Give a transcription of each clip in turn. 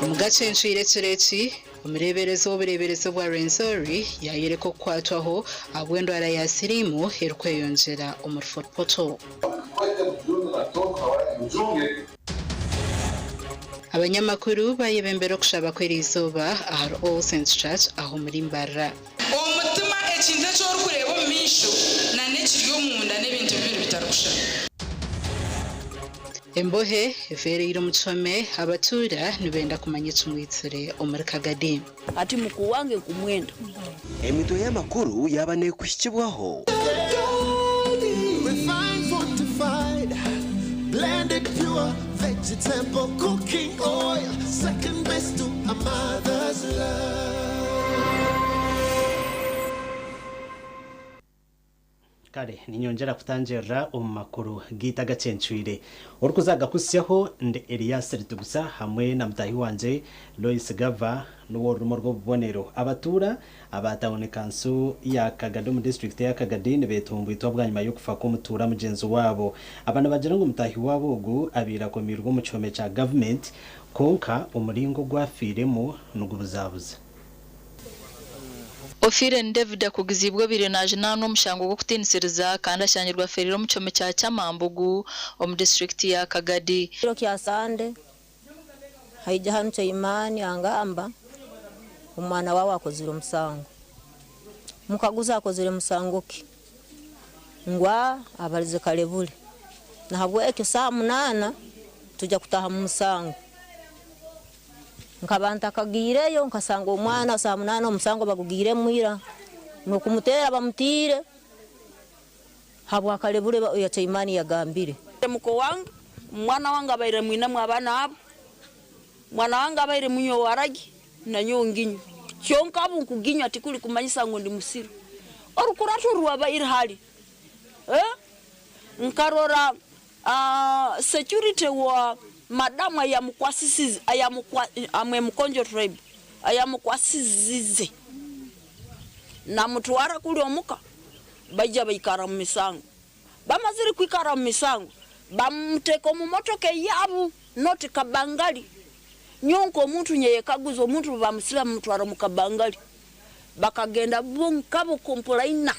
Omu gacencwire ekiro eki, omureeberezi w'obureeberezi obwa Rwenzori yaayoreka okukwatwaho ahabw'endwara ya siriimu erikweyongyera omuri Fort Portal. Abanyamakuru baayebembera okushaba kw'eriizooba ahari All Saints Church aha omuri Mbarara. Omutima, ekintu eki orikureeba omu maisho na n'ekiri omunda n'ebintu bibiri bitarikushushana. Embohe efeereire omu kihome, abatuura nibenda kumanya ekimwitsire omuri Kagadi. Ati muku wange nkumwenda. Emitwe y'amakuru yaaba neekuhikibwaho. Refined, fortified, blended pure vegetable cooking oil, second best to a mother's love. Kare ninyongyera kutangirira omu makuru gaitu agacencwire. Orikuza kugakuhitsyaho ndi Elias Ritugusa hamwe na mutaahi wangye Lois Gava n'ow'orurimi orw'obubonero. Abatuura aba tauni kanso ya Kagadi omu disiturikiti eya Kagadi nibeetumbwitwa bwanyima y'okufa kw'omutuura mugyenzi waabo. Aba nibagira ngu mutaahi waabo ogu abaire akomiirwe omu kihome kya gavumenti kwonka omuringo ogu afiiremu nigubuzabuza. Ofiire ni David akugiziibwe obaire najunaanwa omushango gw'okutiinisiriza kandi ashangirwe afeereire omu kihome kya Kyamambugu omu disiturikiti ya Kagadi. Kiro kya Sande haija hanu Chaimani angamba omwana wawe akozire omusango. Mukaguza akozire musango ki? Ngu abarize kalebule. Nahabwekyo saaha munaana tuja kutaha mu musango. Nkaba ntakagiireyo nkasanga omwana saaha munaana omusango bagugiiremu ira n'okumuteera bamutiire habwa kalebule ya Chaimani yagambire. Muko wange, mwana wange abaire mwinemu abaana abo, mwana wange abaire munywa waragi nanyowe nginywa, kyonka obu nkuginywa tikuri kumanyisa ngu ndi musiru. Orukurato rwabaire hali eh, nkarora Security wa madamu ayamukwasisize amwe Mukonjo tribe ayamukwasizize namutwara kuri omuka baija baikara mu misango bamazire kwikara mu misango bamuteka omu motoka eyabu not kabangali nyowe nkomuntu nyeyekaguza omuntu bamusiba bamutwara omu kabangali bakagenda bo nkabo kompulaina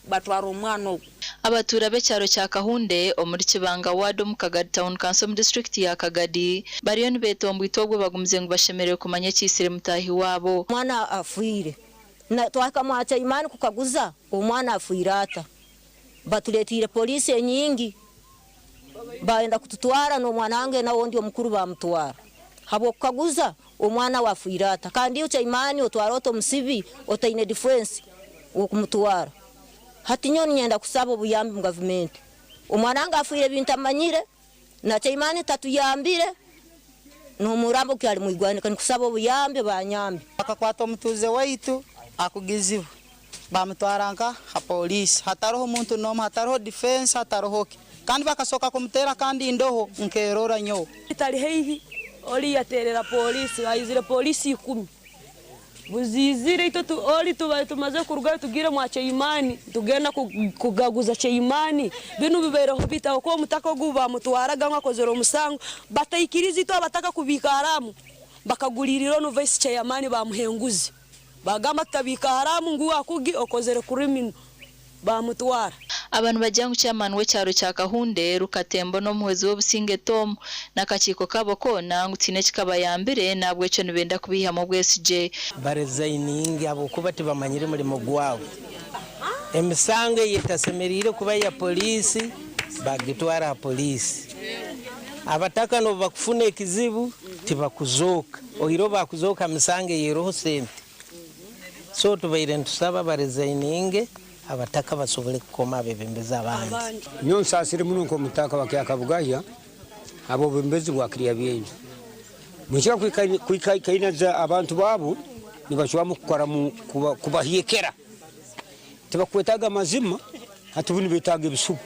batwara omwana ogwo. Abatuura b'ekyaro kya Kahunde omuri Kibanga ward omu Kagadi Town Council omu disiturikiti ya Kagadi bariyo nibetomboitwa obwo bagumize ngu bashemereire kumanya ekiitsire mutaahi waabo. Omwana afiire. Na twahika mwa Chaimani kukaguza omwana afiire ata. Batureteire poliisi enyingi bayenda kututwara n'omwana wange nawe ondi omukuru bamutwara habw'okukaguza omwana we afiire ata. Kandi iwe Chaimani otwara ota omusibi otaine defense w'okumutwara. Hati nyowe niinyenda kusaba obuyambi omu gavumenti. Omwana wange afiire ebintamanyire na Chaimani tatuyambire n'omurambo gukyari mwigwanika nikusaba obuyambi banyambe. Bakakwata omutuuze waitu akugizibwe bamutwara nka ha poliisi hatariho muntu n'omwe, hatariho defense, hatariho ki. Kandi bakasooka kumuteera kandi ndoho nkerora nyowe. Tari haihi ori yateerera poliisi, haizire poliisi ikumi. Buziizire itwe ori tubaire tumaze kurugayo tugiire mwa Chaimani nitugenda kugaguza Chaimani binu bibaireho bita ahabw'okuba omutaka ogu bamutwaraga ngu akozire omusango bataikiriza itwe abataka kubiikaramu bakaguririra onu vice chairman bamuha enguzi bagamba tutabiikaramu ngu akugi okozire criminal baamutwara. Aba nibagira ngu chairman w'ekyaro kya Kahunde, Rukatembo n'omuhwezi w'obusinge Tom n'akakiiko kaabo koona ngu tihaine ekikabayambire n'ahabw'ekyo nibenda kubaihamu obwesigye. Barezayininge ahabw'okuba tibamanyire murimo gwabo. Emisango eyetasemeriire kuba ya poliisi bagitwara aha poliisi. Abataka n'obu bakufuna ekizibu tibakuzooka, oihireho bakuzooka aha misango eyeroho sente. So tubaire nitusaba barezayininge abataka basobole kukoma abebembezi abandi. Nyowe nsaasire muno nk'omutaka wa Kyakabugahya ahabw'obwebembezi bwa Kiryabyenju. Mukira kwikainaza abantu baabo nibacwamu kukoramu kubahyekera. Tibakwetaaga amazima hati bo nibetaaga ebisuba.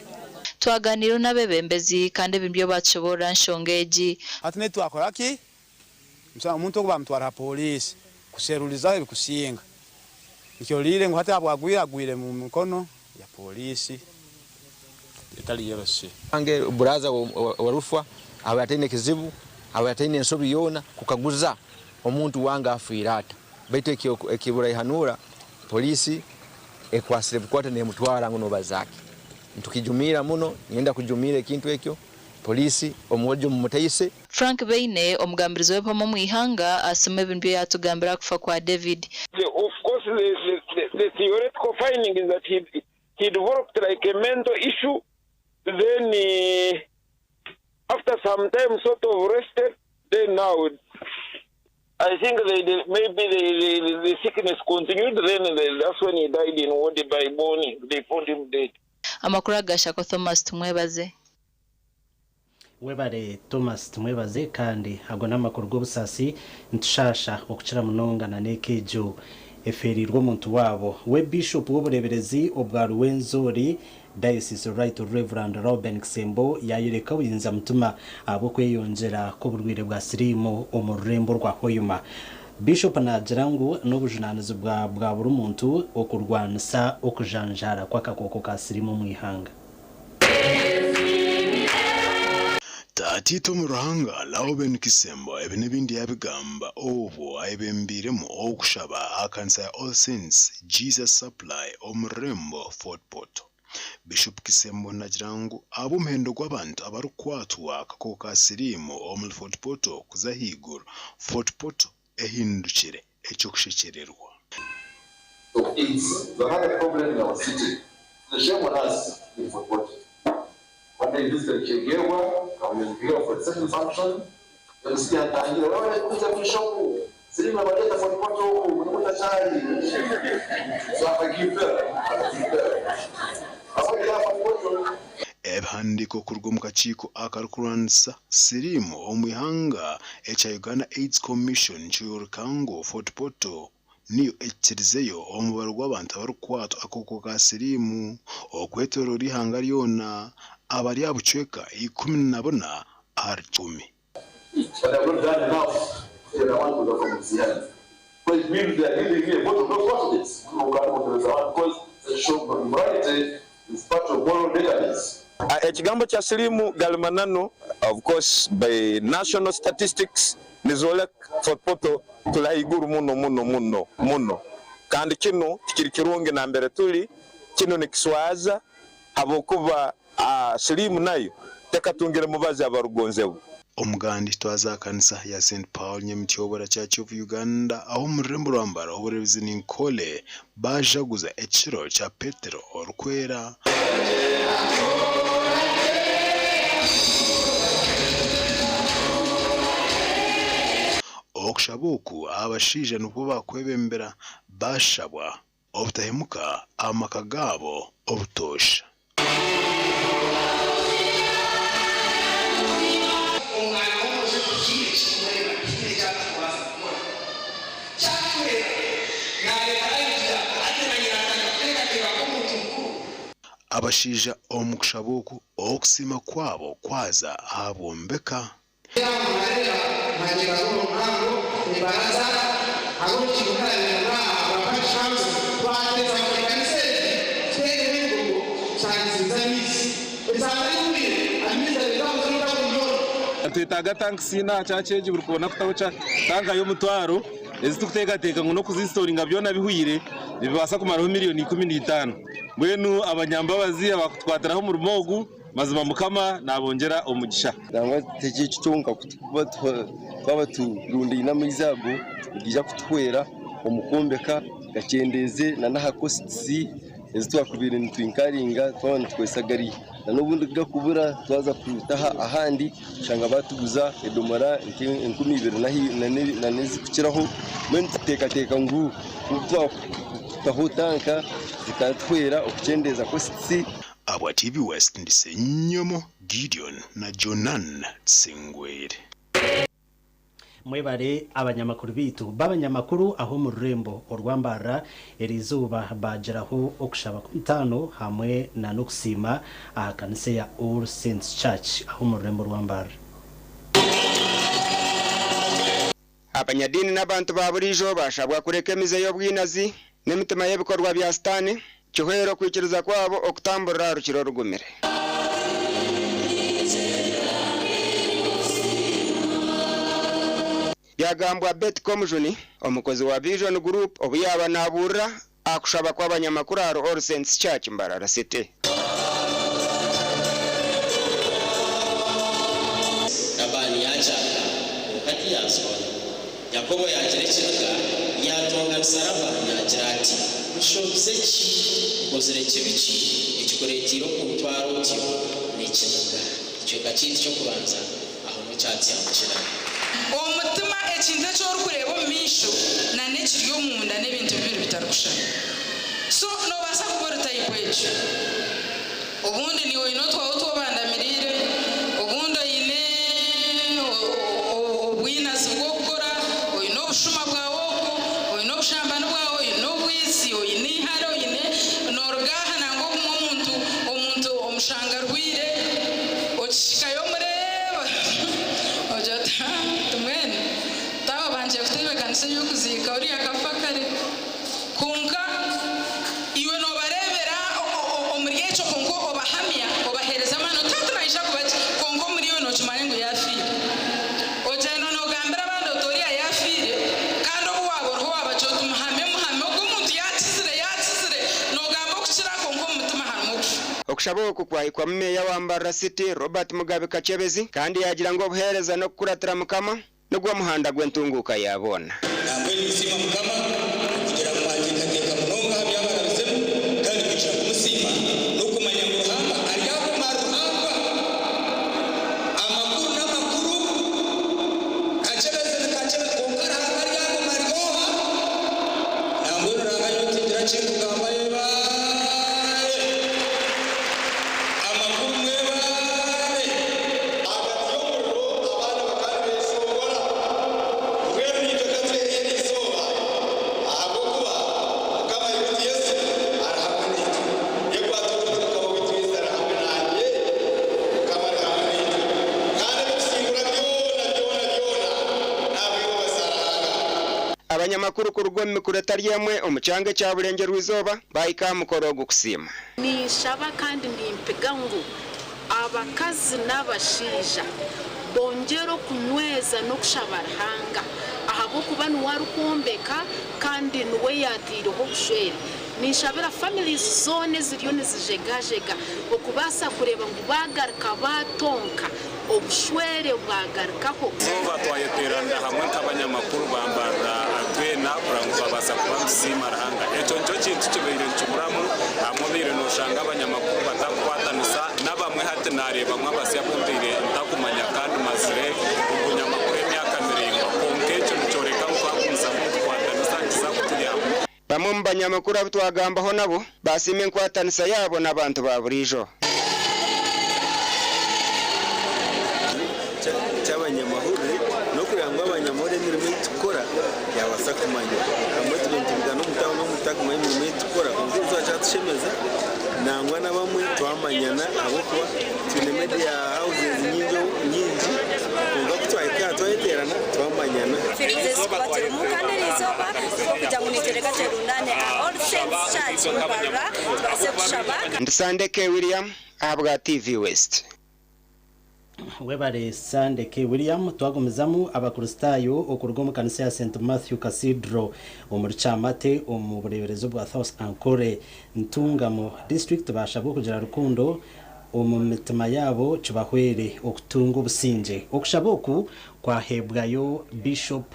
Twaganiireho n'abebembezi kandi ebi nibyo baatushoboorora nshonga egi. Hati naitwe twakora ki? Omuntu ogu bamutwara ha poliisi kuserurizaho ebikusinga. Nikyo oriire ngu hati habwagwire agwire mu mikono ya poliisi etali LC. Wange buraza wa Rufa abaire ataine kizibu. Abaire ataine ensobi yoona kukaguza omuntu wange afiire ata. Baitu ekiburaihanura poliisi ekwasire bukwata nemutwara ngu nobaza ki. Nitukijumiira muno, niinyenda kujumiira ekintu ekyo, poliisi omwojo mumutaise. Frank Baine, omugambirizi w'ebihome omu ihanga, asiima ebi nibyo yaatugambira aha kufa kwa David. Of course the, the, the theoretical finding is that he, he developed like a mental issue then uh, after some time sort of rested then now I think they, they, maybe the, the, the sickness continued then the, that's when he died in ward by morning they found him dead. Amakuru aga Thomas Tumwebaze. Webare Thomas Tumwebaze kandi ago n'amakuru g'obusaasi nitushasha okukira munonga na n'eka egyo efeereirwe omuntu waabo we Bishop w'obureeberezi obwa Ruwenzori Diocese Right Reverend Reuben Kisembo yayoreka obuyinza mutima ahabw'okweyongyera kw'oburwaire bwa siriimu omu rurembo rwa Hoima. Bishop naagira ngu n'obujunaanizibwa bwa buri muntu okurwanisa okujanjaara kw'akakooko ka siriimu omu ihanga. Taataitwe omu Ruhanga, Lauben Kisembo ebi n'ebindi yaabigamba obwo ayebembeiremu okushaba aha kanisa ya All Saints Jesus Supply omu rurembo Fort Portal. Bishop Kisembo naagira ngu ahabw'omuhendo gw'abantu abarikukwatwa akakooko ka siriimu omuri Fort Portal kuza ahaiguru, Fort Portal ehindukire eky'okushekyererwa. Of AIDS, we had a problem in our city, it's a shame on us in Fort Portal. One day visited Kyegegwa, I was here for a certain function, MC yantangira wewe kuja Bishop, silimu abaleta Fort Portal huku, unakuta chai. So akagipa, akagipa. Abaleta Fort Portal. Ebihandiiko kuruga omu kakiiko akarikurwanisa siriimu omu ihanga ekya Uganda AIDS Commission kyoreka ngu Fort Portal niyo ekirizeyo omubaro gw'abantu abarikukwatwa akakooko ka siriimu okwetoroora eihanga ryona abari aha bucweka 14 ahari kikumi. Ekigambo kya siriimu gari mananu of course by national statistics nizoreka Fort Portal turi ahaiguru muno muno muno muno kandi kinu tikiri kirungi nambere turi, kinu nikiswaza habwokuba siriimu nayo tekatungire mubazi abarugonzebwa. Omugandi twaza aha kanisa ya St Paul Nyamityobora Church of Uganda aho omu rurembo rwa Mbara obureebezi ni Nkole baajaguza ekiro kya Petero Orikwera. Okushaba oku abashaija nibwo baakwebembera baashabwa obutahemuka aha maka gaabo obutoosha. Omwana w'omwojo tihaine ekirikumurema, tihaine eki atarikubaasa kukora. Kyakuhwera, naareeba yaija hati na nyina atandika kuteekateeka nk'omuntu mukuru. Abashaija omu kushaba oku, okusiima kwabo kwaza aha bwombeka. Nitwetaaga tanks ina aha church egi buri koona kutaho tanka y'omutwaro ezi turikuteekateeka ngu n'okuzinsitoringa byona bihweire nibibaasa kumaraho miriyoni 15. Mbwenu abanyambabazi abakutukwatiraho omurimo ogu Mazima Mukama nabongyera omugisha. Nangwa ti ekyo kyonka, ku turikuba twaba turundaine amaizi ago, nigaija kutuhwera omu kwombeka gakyendeeze n'aha costs ezi twakubaire nitwinkaringa twaba nitukozesa gariya. N'obundi ku gakubura twaza kutaha ahandi oshanga baatuguza edomora nk'enkumi ibiri n'ezirikukiraho. Mbwenu nituteekateeka ngu ku twakutaho tanka zikatuhwera okukyendeeza costs. Abwa TV West ndi Ssenyomo Gideon na Jonan Tusingwire. Mwebare abanyamakuru beitu b'abanyamakuru ahu omu rurembo orwa Mbarara eriizooba baagiraho okushaba kw'omutaano hamwe na n'okusiima aha kanisa eya All Saints Church ahu omu rurembo rwa Mbarara. Abanyadiini n'abantu ba buriijo baashabwa kureka emize y'obwinazi n'emitima y'ebikorwa bya Sitaane, kihwere okwikiriza kwabo okutamburira aha rukiri orugumire. Byagambwa Betty Komujuni, omukozi wa Vision Group obu yaaba naabuurira aha kushaba kw'abanyamakuru ahari All Saints Church, Mbarara City. Labaani yaakyaka, kwonka tiyaazibona. Yakobo yaagira ekiniga, yaatonganisa Labaani naagira ati, Nshobize ki? Nkozire kibi ki ekikureeteire okuntwara otyo n'ekiniga? Ekicweka kyaitu ky'okubanza aho niho kyatyamukira. Omutima, ekintu eki orikureeba omu maisho na n'ekiri omunda n'ebintu bibiri bitarikushushana. So noobaasa kuba ori type egyo. Obundi niiwe oine otwawe otu obandamiriire, obundi oine obwinazi bw'okukora, oine obushuma bwawe okwo, oine obushambani bwawe, oine obwitsi, oine eihari, oine nooruga aha nangwa obumwe omuntu omuntu omushanga arwaire, okihikayo omureeba ogira oti haa timwena taaba bangiire kuteebekanisa eby'okuziika oriya akafa kare. Kwonka iwe noobareebera omuri ekyo kwonka obahamya, obaheereza amaani oti hati naija kuba gye, kwonka omuri iwe nookimanya ngu yaafiire. Ogyenda noogambira abandi oti oriya yaafiire, kandi obu waaba oriho waabagira oti muhame muhame ogu omuntu yaakizire yaakizire, noogamba okukira kwonka omu mutima harimu okufa. Okushaba oku kwahikwamu Meeya wa Mbarara City, Robert Mugabe Kakyebezi kandi yaagira ngu obuheereza n'okukuratira Mukama nigwo muhanda gw'entunguuka ya boona. Nambwenu nsiima Mukama kugira ngu mwateekateeka munonga aha byabarabizemu kandi kwija kumusiima n'okumanya ngu Ruhanga aryaguma ari Ruhanga. Amakuru n'amakuru, Kakyebezi ni Kakyebezi kwonka Ruhanga aryaguma ari oha? Nambwenu Ruhanga nyowe tingira kinkugamba yebare. Amakuru mwebare. Ahagati y'omuriro abaana bakaba nibeeshongora. Mbwenu naitwe ka tureebe eri izooba, ahabw'okuba Mukama waitu Yesu ari hamwe naitwe. Yekwata oti, Mukama waitu Yesu ari hamwe naanye. Mukama ari hamwe naitwe. Kandi ebitusingura byona, byona, byona, naabwebaza Ruhanga. Abanyamakuru kuruga omu mikura etari emwe omu kyanga ekya Burengyerwa-izooba baahika aha mukoro ogu kusiima. Ninshaba kandi nimpiga ngu abakazi n'abashaija bongyere okunyweza n'okushaba Ruhanga ahabw'okuba niwe arikwombeka kandi niwe yaataireho obushwere. Ninshabira families zoona eziriyo nizijegajega okubaasa kureeba ngu baagaruka baatonka obushwere bwagarukaho. Izooba twayeteeranira hamwe nk'abanyamakuru ba Mbarara twena kureba ngu twabaasa kuba nitusiima Ruhanga. Ekyo nikyo kintu kibaire nikiburamu hamwe obaire noshanga abanyamakuru batarikukwatanisa n'abamwe hati nareebamu abasya abu mbaire ntakumanya kandi mazire obunyamakuru emyaka miraingwa kwonka ekyo nikyoreka ngu twagumizamu nitukwatanisa nikiza kutuyamba. Bamwe omu banyamakuru abu twagambaho nabo baasiima enkwatanisa yaabo n'abantu ba buriijo. Ky'abanyamahurire n'okureeba ngu abanyamahurire emirimo ei turikukora yaabaasa kumanywa. Abamwe turiyo nitubigana omu tauni omu tutakumanya emirimo ei turikukora kwonka ekyo kyatushemeza nangwa n'abamwe twamanyana ahabw'okuba twine media houses nyingi kwonka ku twahika aha twayeteerana twamanyana. Twikirize kuba turimu kandi eri izooba kugira ngu naitwe reka twerundaane aha All Saints Church Mbarara tubaase kushaba. Ndi Sandeke William ahabwa TV West. Webare Sandeke William. Twagumizamu, Abakristaayo okuruga omu kanisa ya St Matthew Cathedral omuri Kyamate omu bureeberezi obwa South Ankole Ntungamo District baashabwa okugira rukundo omu mitima yaabo kibahwere okutunga obusingye. Okushaba oku kwaheebwayo Bishop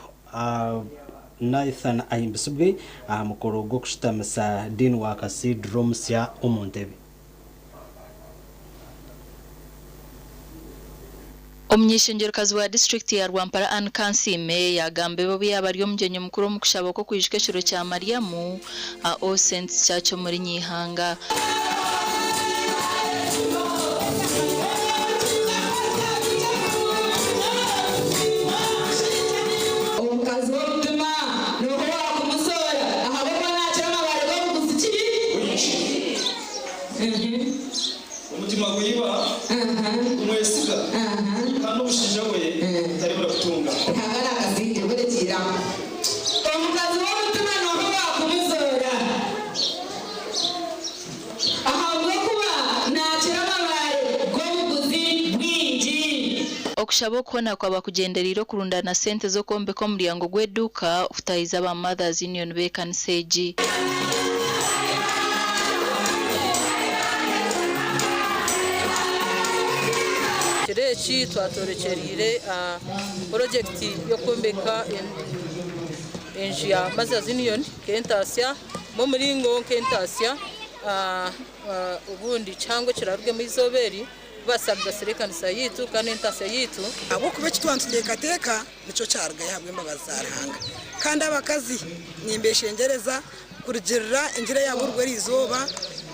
Nathan Ahimbisibwe aha mukoro gw'okushutamisa Dean wa Cathedral omusya omu ntebe. Omuny'eishengyerokazi wa disiturikiti ya Rwampara Anne Kansiime yaagamba ebi obu yaaba ari omugyenyi mukuru omu kushaba kw'okwijuka ekiro kya Mariamu aha All Saints Church omuri Nyeihanga. Omukazi w'omutima n'oha owaakumuzoora? Ahabw'okuba naakira amabaare g'obuguzi ki? Omutima gwa iba gumwesiga, kandi omushaija we taribura kutunga. Ruhanga naakasingye burekyera aho. Omukazi w'omutima n'oha owaakumuzoora? Okushaba okuhoona kwaba kugyendereire okurundaana sente z'okwombeka omuryango gw'eduuka okutahiza aba Mothers Union b'ekanisa egi. Ekiro eki twatworekyereire purojekiti y'okwombeka enju ya Mothers Union nk'entaasya omu muringo nk'entaasya obundi kihango ekirarugemu eizooba eri kubaasa kugasira ekanisa yaitu kandi n'entaasya yaitu. Ahabw'okuba eki twaba nituteekateeka nikyo kyarugayo ahabw'embabazi za Ruhanga. Kandi abakazi nimbeshengyereza kurugirira engira eyaburwa eriizooba,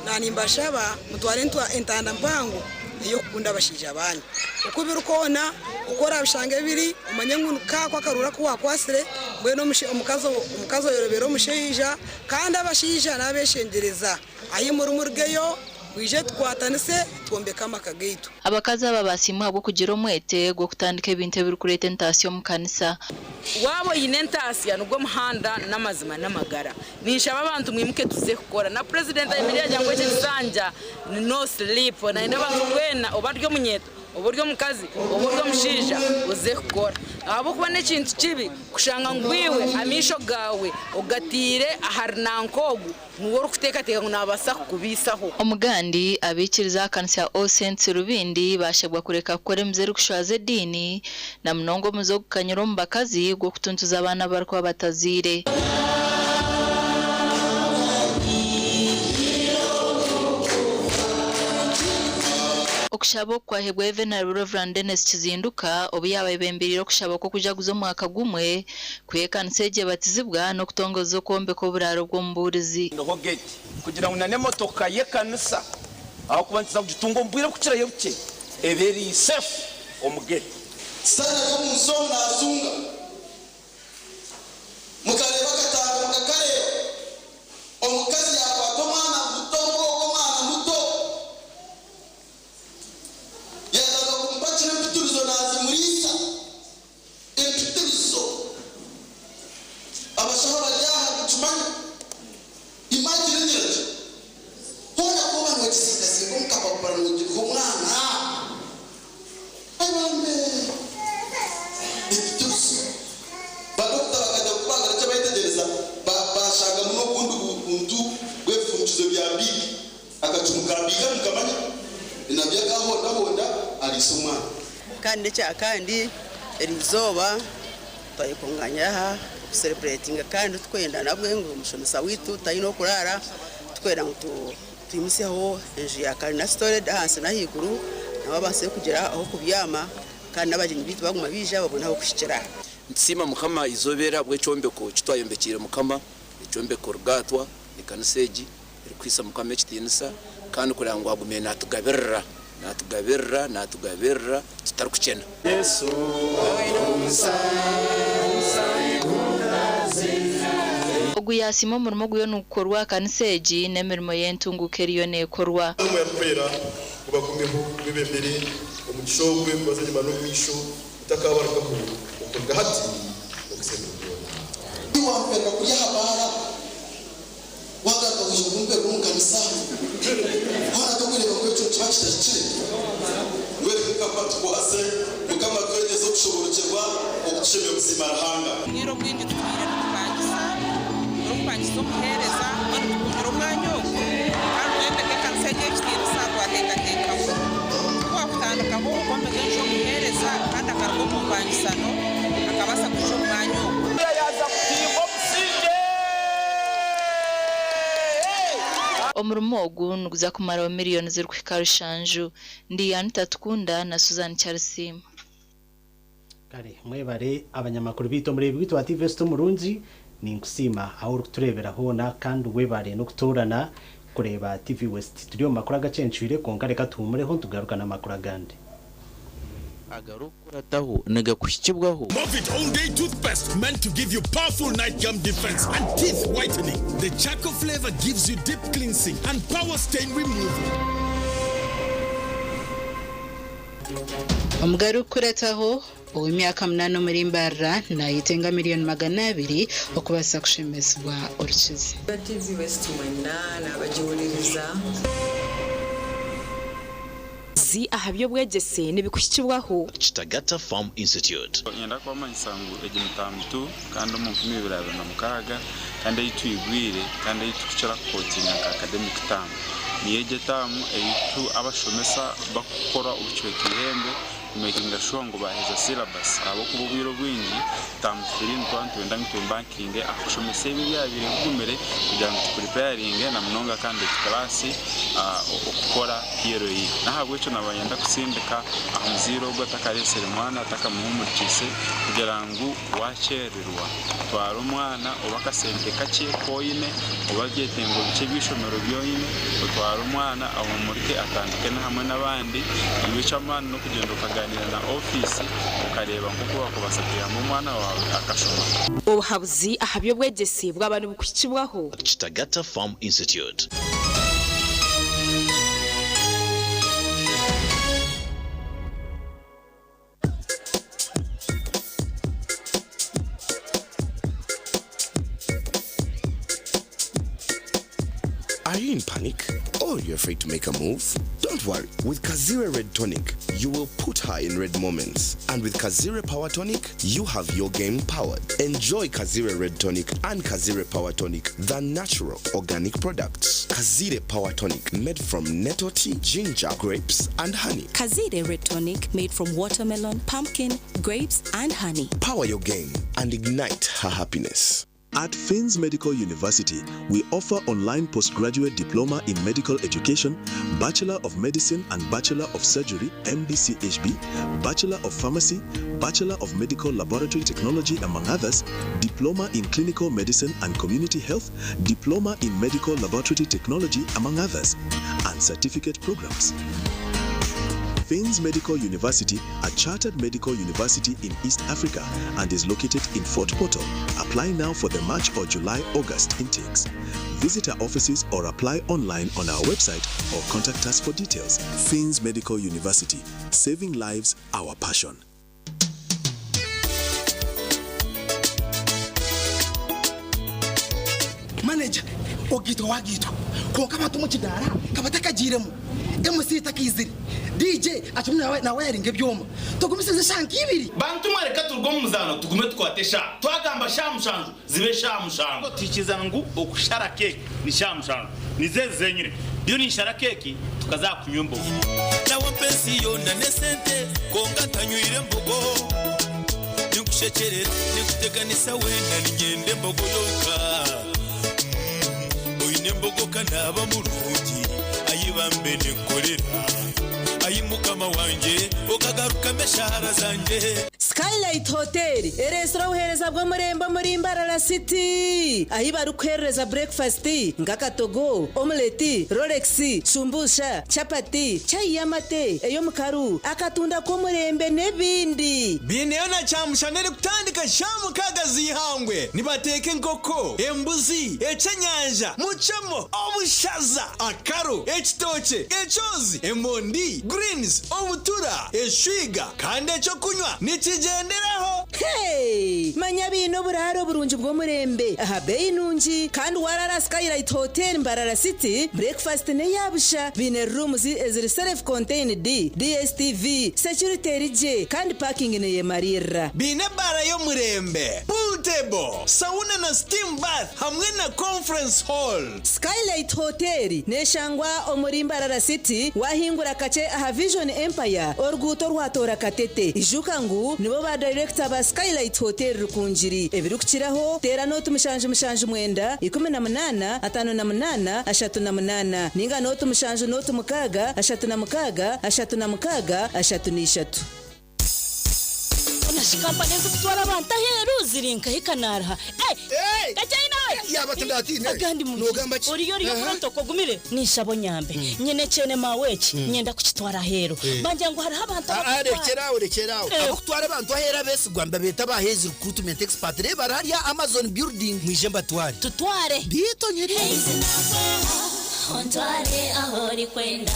nanimbashaba mutware entanda mpango ey'okukunda abashaija banyu. Oku biri kwona, oku orabishange biri, omanye ngu kaako akaruru aku wakwatsire, mbwenu omukazi omukazi oyorobera omushaija, kandi abashaija nabeshengyereza ahi muri murugeyo mwije tukwatanise twombeke amaka gaitu. Abakazi aba baasiimwa ahabw'okugira omwete gw'okutandika ebintu ebirikureeta entaasya omu kanisa. Waaba oine entaasya nigwo muhanda n'amazima n'amagara. Ninshaba abantu mwimuke tuze kukora. Na Purezidenti ayemereire yaagira ngu eki ekisanja ni no sleep. Nayenda abantu twena oba ori omunyeeto, oba ori omukazi, oba ori omushaija oze kukora. Ahabw'okuba n'ekintu kibi kushanga ngu iwe amaisho gaawe ogataire ahari nanka ogu niwe orikuteekateeka ngu naabaasa kukubaisaho. Omugandi, abaikiriza aha kanisa ya All Saints Rubindi baashabwa kureka kukora emize erikushwaza ediini na munonga omuze ogukanyire omu bakazi gw'okutuntuza abaana abu barikuba batazaire. Okushaba oku kwahebwayo Venerable Rev. Denis Kizinduka obu yaaba ayebembeire okushaba kw'okujaguza omwaka gumwe Ku ekanisa egyo ebatizibwa n'okutongoza okwombeka oburaaro bw'omubuurizi. Niho gate kugira ngu n'emotoka y'ekanisa ahakuba nituza kugitunga omu bwire obukukirayo bukye ebe eri safe omu gate. Sitaane ari omu nsi omu naazunga. Mukareeba akatambi mukakareeba. Omukazi yaakwata omwana muto nk'ogwo omwana muto. Yaatandika kumupakira empitirizo naazimuriisa. Empitirizo. Abashaho abari aha nikimanya. Imagine ngira nti hoona ku oba nogizingazinga omu kapapura nogiriha omwana. Ai bambe! Empitirizo. Ba doctor bakajya kukubaga nikyo bayetegyereza bashangamu n'obundi buntu bw'ebifundikizo bya biigi. Akacumu ka biiga nimukamanya? Nabyo akahondahonda ariisa omwana. Kandi n'ekya kandi eriizooba twayekunganyira aha kusereburetinga kandi tukwenda nabwe ngu omushomesa waitu taine h'okuraara tukwenda ngu twimusyeho enju ya kalina storage ahansi n'ahaiguru nabo abaase kugira ah'okubyama kandi n'abagyenyi baitu baguma baija babone ah'okuhikira. Nitusiima Mukama eizooba eri ahabw'ekyombeko eki twayombekiire Mukama, ekyombeko Rugaatwa, ekanisa egi. erikuhaisa Mukama ekitiinisa kandi kureba ngu agumire naatugabirira, naatugabirira, naatugabirira tutarikukyena. Yesu Ogu yaasiima omurimo oguriyo nigukorwa aha kanisa egi n'emirimo y'entunguuka eriyo neekorwa. Omwoyo Arikwera gubagumeho, gubebembere, omugisha ogwe gubaze enyima n'omu maisho, gutakabarugaho okuruga hati n'okuhitsya ebiro byona. Tiwamperera kurya aha baara. Wagaruka waija kumperera omu kanisa, hoona tokureeba ngu ekyo nikiba kitahikire? Mbwenu Mukama atukwase, Mukama atwegyese okushoborokyerwa okutushemereire kusiima Ruhanga. Obwire obwingi tutwire nitupangisa, turikupangisa omuheereza mbwenu tukuumire omwanya ogwo kandi twombeka ekanisa egi ey'ekitiinisa twateekateeka ngu tiwakutandikaho okwombeka enju y'omuheereza kandi akaruga omu mpangisano akabaasa kwija omu mwanya ogwo. Yaaza kutimba obusingye. Omurimo ogu niguza kumaraho miriyoni zirikuhika rushanju. Ndi Anita Tukunda na Susan Kyarisiima. Kare mwebare abanyamakuru baitu omureebi waitu wa TV West omurungi ninkusiima ahu orikutureebera hoona kandi webare n'okutoorana kureeba TV West. Turi omu makuru agacencwire kwonka reka tuhumureho nitugaruka n'amakuru agandi. Agarikukurataho nigakuhikibwaho. Movit All Day Toothpaste meant to give you powerful night gum defense and teeth whitening. The charcoal flavor gives you deep cleansing and power stain removal. Omugabe arikukurataho ow'emyaka munaana omuri Mbarara nayetenga miriyoni 200 okubaasa kushemezibwa orukizi. TV West mwena nabagiwuliriza. Obuhabuzi aha by'obwegyese nibikuhikibwaho. Kitagata Farm Institute. Niinyenda kubamanyisa ngu egi ni taamu tu kandi omu 2026 kandi ei twigwire kandi ei turikukira kukootinga nka academic term. Niyo egi etaamu ei abashomesa barikukora obucweka eihembe kumekinga shuwa ngu baaheza syllabus ahabw'okuba obwire obwingi taamu turi nituba nitwenda ngu twembankinge aha kushomesa ebyo ebyabaire bigumire kugira ngu tupuripeyaringe na munonga candidate class okukora PLE. N'ahabw'ekyo naaba niinyenda kutsindika aha muzaire ogwo atakareetsire mwana, atakamuhuumurikiise kugira ngu waakyerererwa twara omwana oba akasente kakye ku oine oba ebyetengo bikye eby'eishomero ebi oine otware omwana ahuumurike atandike hamwe n'abandi. Iwe eky'amaani n'okugyenda okagaaniira na ofiisi okareeba nk'oku baakubaasa kuyamba omwana waawe akashoma. Obuhabuzi aha by'obwegyese bwaba nibukuhikibwaho. Kitagata Farm Institute. Are you in panic or you're afraid to make a move? Don't worry. With Kazire Red Tonic, you will put her in red moments. And with Kazire Power Tonic, you have your game powered. Enjoy Kazire Red Tonic and Kazire Power Tonic, the natural organic products. Kazire Power Tonic, made from nettle tea, ginger, grapes, and honey. Kazire Red Tonic made from watermelon, pumpkin, grapes, and honey. Power your game and ignite her happiness. At Finns Medical University, we offer online postgraduate diploma in medical education, Bachelor of Medicine and Bachelor of Surgery, MBCHB, Bachelor of Pharmacy, Bachelor of Medical Laboratory Technology, among others, Diploma in Clinical Medicine and Community Health, Diploma in Medical Laboratory Technology, among others, and certificate programs. Finns Medical University, a chartered medical university in East Africa and is located in Fort Portal. Apply now for the March or July August intakes. Visit our offices or apply online on our website or contact us for details. Finns Medical University, saving lives, our passion. Manager ogaitwa wagaitwa kwonka abantu omu kidaara ka batakagiiremu, MC takaizire, DJ akirimu nawayaringa ebyoma. Tugumisirize eshaaha nka ibiri. Bantu mwe reka turuge omu muzaano tugume tukwate eshaaha. Twagamba shaaha mushanju zibe shaaha mushanju. Twikiriza ngu okushara keeki ni shaaha mushanju. Nizo ezi zenyine. Ndiyo ninshara keeki tukaza aha kunywa embogo. Nawe mpa ensi yoona n'esente kwonka ntanywire embogo. Ninkushekyerera, ninkuteganisa weena niinyenda embogo yonka. Oine embogo ka naaba murungi, ai bambe ninkukorera. Ai Mukama wangye, okagarukamu eshaara zangye. Skylight Hotel ereetsire obuheereza bw'omurembe omuri Mbarara City ahi barikuheerereza burekifasiti nk'akatogo, omuleti, rolex, shumbusha, chapati, chai y'amate, ey'omukaru, akatunda k'omurembe n'ebindi. Baineyo na kyamushana erikutandika shaaha mukaaga z'eihangwe. Nibateeka enkoko, embuzi, eky'enyanja, mucemo, obushaza, akaro, ekitookye, ekyozi, emondi, greens, obutura, eshwiga kandi eky'okunywa nikigyenderaho. Hey! Manya baine oburaaro burungi bw'omurembe aha beeyi nungi kandi waaraara Skylight Hotel Mbarara City, breakfast n'eya busha. Baine rooms eziri self contained, DSTV, security eri gye kandi parking neyemariirira. Baine ebaara y'omurembe, pool table, sauna na steam bath hamwe na conference hall. Skylight Hotel neshangwa omuri Mbarara City wahingura kakye aha Vision Empire oruguuto orwatoora Katete. Ijuka ngu nibo ba dayirekita ba Skylight Hotel Rukungiri. Ebirikukiraho teera nooti 779 18 58 38 ninga nooti 7 nooti 6 36 36 33. Hoona shi kampani ezirikutwara abantu aheeru ziri nkahi kanaaraha? Eh! Kakyai nawe! Yaaba tindatiine. Agandi mu Noogamba ki? Oriyo oriyo Aha. protocol ogumire? Ninshaba onyambe. Nyine ekyene maawe eki, nyenda kukitwara aheeru. Bangira ngu hariho abantu Ah, ah, abarikutwara. rekyera aho, rekyera aho. Eh. Abakutwara abantu aheeru abeesigwa nibabeeta aba Hays Recruitment Expert. Reeba bari hariya Amazon Building. Mwije mbatware. Tutware. Biitu nyine. Hays naakweha, ontware ahu orikwenda.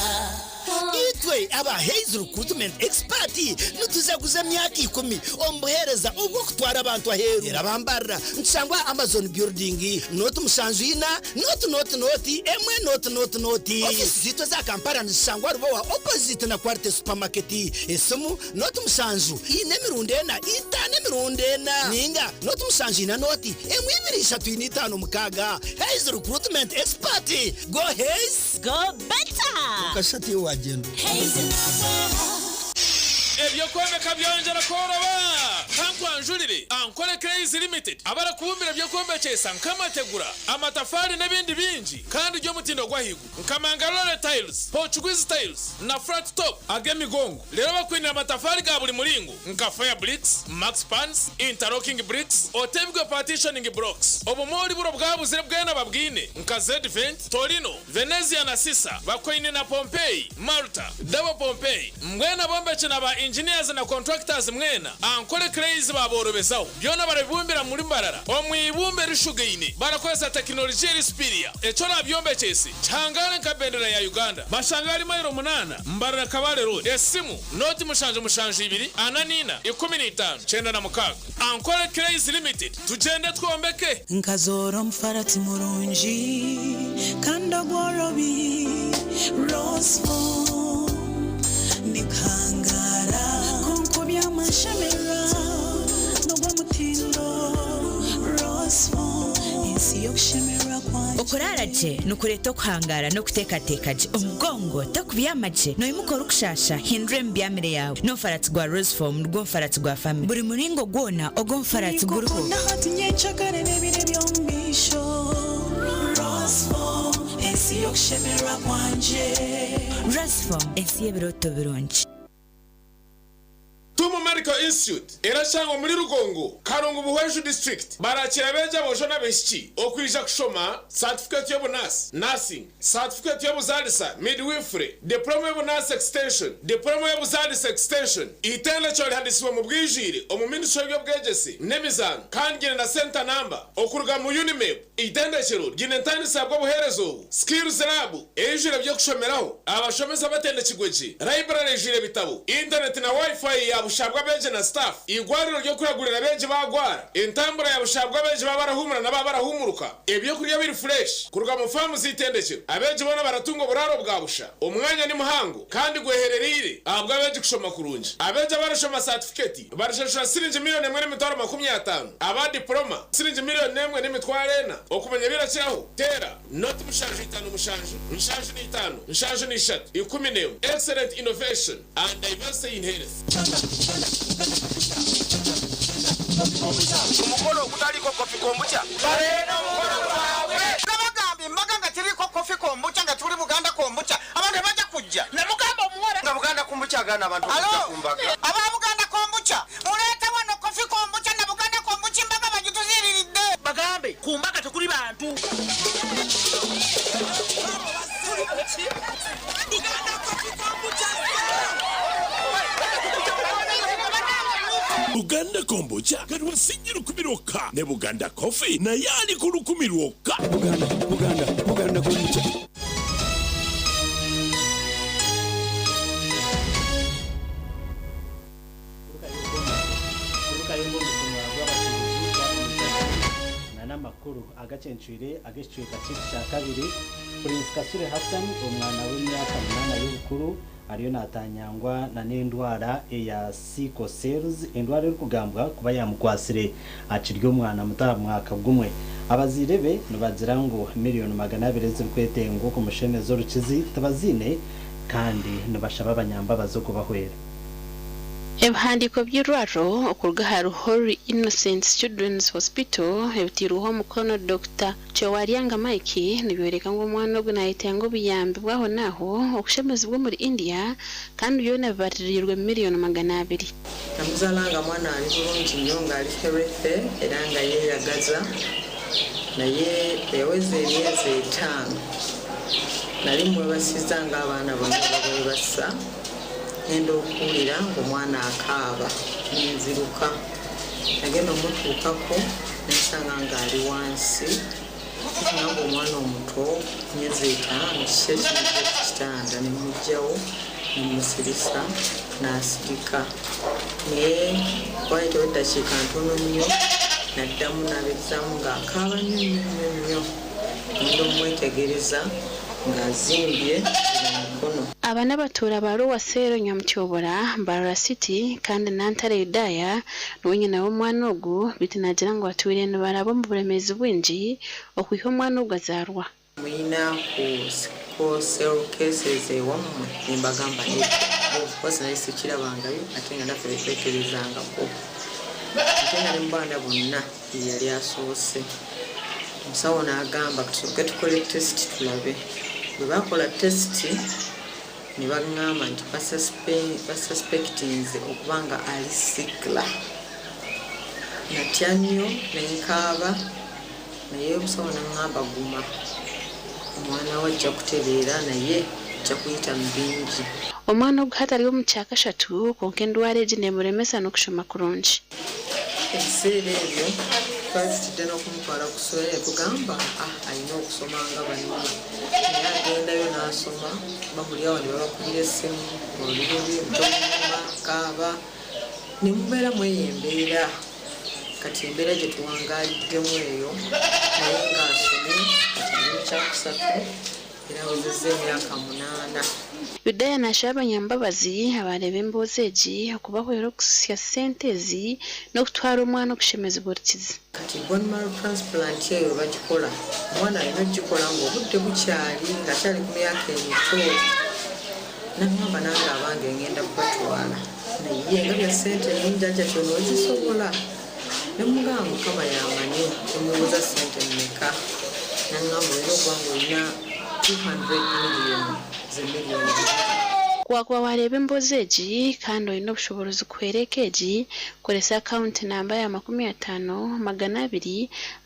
Itwe aba Hays Recruitment Expert nitujaguza emyaka ikumi omu buheereza obw'okutwara abantu aheeru. Reero abambarira nitushangwa aha Amazon Building, nooti mushanju ina, nooti nooti nooti, emwe nooti nooti nooti. Ofiisi zaitu eza Kampala nizishangwa Rubowa opposite na Quality Supermarket. Esimu, nooti mushanju ina emirundi ena, itaano emirundi ena, ninga nooti mushanju ina nooti emwe ibiri ishatu ina itaano mukaaga. Hays Recruitment Expert, Go Hays! Go better! Okashusha ati iwe wagyenda ota? Eby'okwombeka byongyera kworoba! Kankwanjurire Ankole Clays Limited abarikubumbira eby'okwombekyesa nk'amategura, amatafaari n'ebindi bingi kandi by'omutindo gw'ahaiguru nka Mangalore Tiles, Portuguese Tiles na Flat Top ag'emigongo. Reero bakwinire amatafaari ga buri muringo nka Fire Bricks, Max Pans, Interlocking Bricks, Otebwe Partitioning Blocks. Obumoori buro bwabuzire bwena babwine nka Zedvent, Torino, Venezia na Sisa, bakwaine na Pompeii, Malta, Double Pompeii. Mbwenu abombeki na ba engineers na contractors mwena, Ankole Clays baaborobezaho. Byona barabibumbira muri Mbarara omu ibumba erishugaine barakozesa tekinologiya eri superior. Eki orabyombekyese kihangare nka bendera ya Uganda. Bashanga ahari mailo munaana, Mbarara Kabale Road. Esimu, nooti mushanju mushanju ibiri, ana n'ina, 15, 96. Ankole Clays Limited, tugyende twombeke! Nkazoora omufarati murungi kandi ogworobi, Roseful nikuhangaara kwonka oby'amashemererwa n'ogw'omutindo, Roseful ensi y'okushemererwa kwangye. Okuraara gye nikureeta okuhangaara n'okuteekateeka gye. Omugongo tokubyama gye, noimuka orikushaasha, hindura emibyamire yaawe. N'omufaratsi gwa Roseform nigwo mufaratsi gwa famire. Buri muringo gwona ogw'omufaratsi guriho. Ninkukunda hati nyencakare n'ebiro eby'omu maisho Roseform ensi y'okushemererwa kwangye. Roseform ensi y'ebirooto birungi. Tumu Medical Institute erashangwa omuri Rugongo, Karungu Buhweju District. Barakira abeegi aboojo n'abaishiki okwija kushoma satifikeeti y'obunaasi, Nursing, satifikeeti y'obuzaalisa, Midwifery, Diploma y'obunaasi Extension, Diploma y'obuzaalisa Extension. Eitendekero rihandisibwe omu bwijwire omu Ministry y'eby'obwegyese n'emizaano kandi ryine na centre number okuruga mu UNIMEB. Eitendekero ryine entandisa bw'obuheereza obu, Skills Lab eijwire eby'okushomeraho, abashomesa batendekirwe gye, library eijwire ebitabo, internet na Wi-Fi ya busha bw'abeegi na staff, eigwariro ry'okuragurira abeegi baagwara, entambura ya busha bw'abeegi baaba barahuumura na baaba barahuumuruka, ebyokurya biri fresh kuruga mu faamu z'eitendekero. Abeegi boona baratunga oburaaro bwa busha. Omwanya ni muhango kandi gweherereire ahabw'abeegi kushoma kurungi. Abeegi abarashoma saatifiketi barishashura siringi miriyoni emwe n'emitwaro 50, aba dipuloma siringi miriyoni n'emwe n'emitwaro ena. Okumanya ebirakiraho, teera noti mushanju itaano mushanju nshanju n'itaano nshanju n'ishatu 11. Excellent innovation and diversity in health. Omukoro ogutariiko kofi kombucha. Nabagamba embaga nga teriiko kofi kombucha nga tuli Buganda kombucha abantu tebajja kujja. Namugamba omuwala nga Buganda kombucha agaana abantu okujja Alo ku mbaga. Aba Buganda kombucha muleete wano kofi kombucha na Buganda kombucha embaga bagituziiriridde. Bagambe ku mbaga tekuli bantu. Buganda Kombucha kati wa siringi lukumi lwokka ne Buganda Coffee naye ali ku lukumi lwokka. Buganda, Buganda, Buganda Kombucha. N'amakuru agacencwire ag'ekicweka kyaitu kya kabiri, Prince Kasule Hassan omwana w'emyaka munaana y'obukuru ariyo natanyangwa na n'endwara eya sickle cells, endwara erikugambwa kuba yamukwatsire akiri omwana muto aha mwaka gumwe. Abazaire be nibagira ngu miriyoni 200 ezirikwetengwa okumushemeza orukizi tibaziine kandi nibashaba abanyambabazi okubahwera. Ebihandiiko by'eirwariro okuruga ahari Holy Innocents Children's Hospital ebiteirweho omukono Dokita Kyewalyanga Mike nibyoreka ngu omwana ogu nayetenga obuyambi bw'aho n'aho okushemezibwa omuri India kandi byona bibaririirwe miriyoni 200. Namuzaala nga mwana ali bulungi nnyo nga ali healthy era nga yeeyagaza naye bwe yaweza emyezi etaano nali mmwebasizza ng'abaana bonna bwe beebasa ngenda okuwulira ng'omwana akaaba ne nziruka. Nagenda omutuukako ne nsanga ng'ali wansi nangamba omwana omuto myezi etaano kiki ekiyinza kitanda ne mmuggyawo ne mmusirisa n'asirika naye waayitawo eddakiika ntono nnyo n'addamu n'abezzaamu ng'akaaba nnyo nnyo nnyo nnyo ngenda omwetegereza ng'azimbye emikono. Aba n'abatuura ba Ruwasero Nyamutyobora, Mbarara City kandi Nantare Yudaya niwe nyina w'omwana ogu beitu naagira ngu batwire nibaraba omu buremeezi bwingi okwiha omwana ogu azaarwa. Muyina ku sickle cell cases ewammwe? Ne mbagamba nedda of course nali sikirabangayo ate nga naffe tetwekebeezangako ate nga ne mu baana bonna ye yali asoose. Omusawo n'agamba tusooke tukole test tulabe. Bwe baakola test ne bang'amba nti basuspectinze okuba nga ali sickler. Natya nnyo ne nkaaba naye omusawo n'ang'amba guma omwana wo ajja kutereera naye ojja kuyita mu bingi. Omwana ogu hati ari omu kyakashatu kwonka endwara egi neemuremesa n'okushoma kurungi. Ebiseera ebyo twali tutidde n'okumutwala ku ssomero ne tugamba ah alina okusoma nga banne naye agendayo n'asoma bamuli awo ne babakubira essimu oli bubi mutomunyuma kaaba ne mubeera mu eyo embeera kati embeera gye tuwangaaliddemu eyo naye ng'asomye kati ali mu kyakusatu era awezezza emyaka munaana. Yudaya naashaba abanyambabazi abaareeba emboozi egi okubahwera okususya sente ezi n'okutwara omwana okushemezibwa orukizi. Kati bone marrow transplant eyo bagikola omwana alina okugikola ng'obudde bukyali ng'akyali ku myaka emito. Nangamba nange abange ngenda kubatwala naye nga bya ssente nnyingi Hajati onoozisobola? Ne mmugamba Mukama y'amanyi ne mmubuuza ssente mmeka n'angamba olina okuba ng'olina 200 million ze million bbiri. Ku wakuba waareeba emboozi egi kandi oine obushoboorozi kuhwera eka egi, koresa akawunti namba ya 50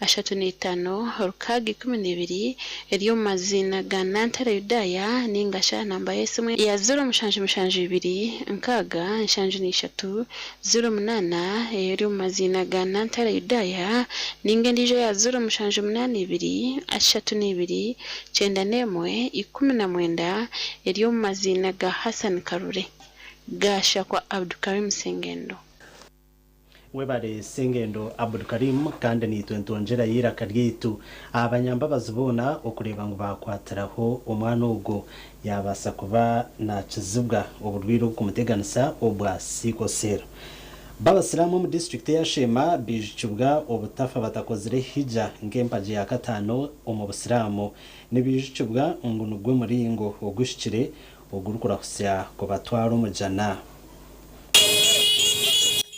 235 612 eri omu maziina ga Nantare Yudaya ninga shi aha namba y'esimu ya 0772 673 08 eri omu maziina ga Nantare Yudaya ninga endiijo ya 0782 32 91 19 eri omu maziina ga Hassan Karure. Gashakwa Abdukarim Sengendo. Webare Sengendo Abdukarim kandi niitwe nitwongyera eiraka ryaitu abanyambabazi boona okureeba ngu bakwatiraho omwana ogwo yabaasa kuba nakizibwa oburwaire obukumuteganisa obwa sickle cell. Babasiraamu omu disitulikiti eya Sheema baijukibwa obutafa batakozire hijja nk'empagi ya kataano omu busiraamu. Nibaijukibwa ngu nigwo muringo oguhikire ogurikurahutsya kubatwara omu jana.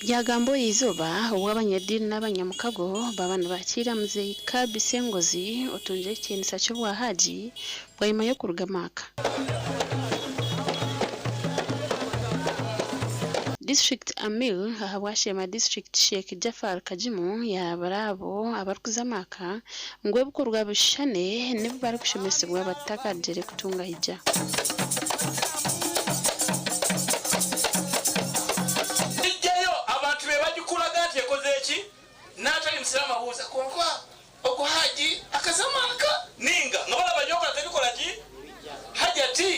Byagambwa eriizooba obu abanyadiini n'abanyamukago baaba nibakiira Muzeeyi Kabi Ssengozi otungire ekitiinisa ky'obwa Haji bwanyima y'okuruga Maaka. District Amir ahabwa Sheema District Sheikh Jaffar Kagimu yaarabura abo abarikuza Maaka ngu ebikorwa bishushane n'ebi barikushomesibwa batakagyire kutunga hijja. Ijjayo abantu be bagikulaga nti ekoze ki n'atali musiraamu abuuza konka ogu haji akaza Maaka ninga nga balaba gyokola tebikola ki hajati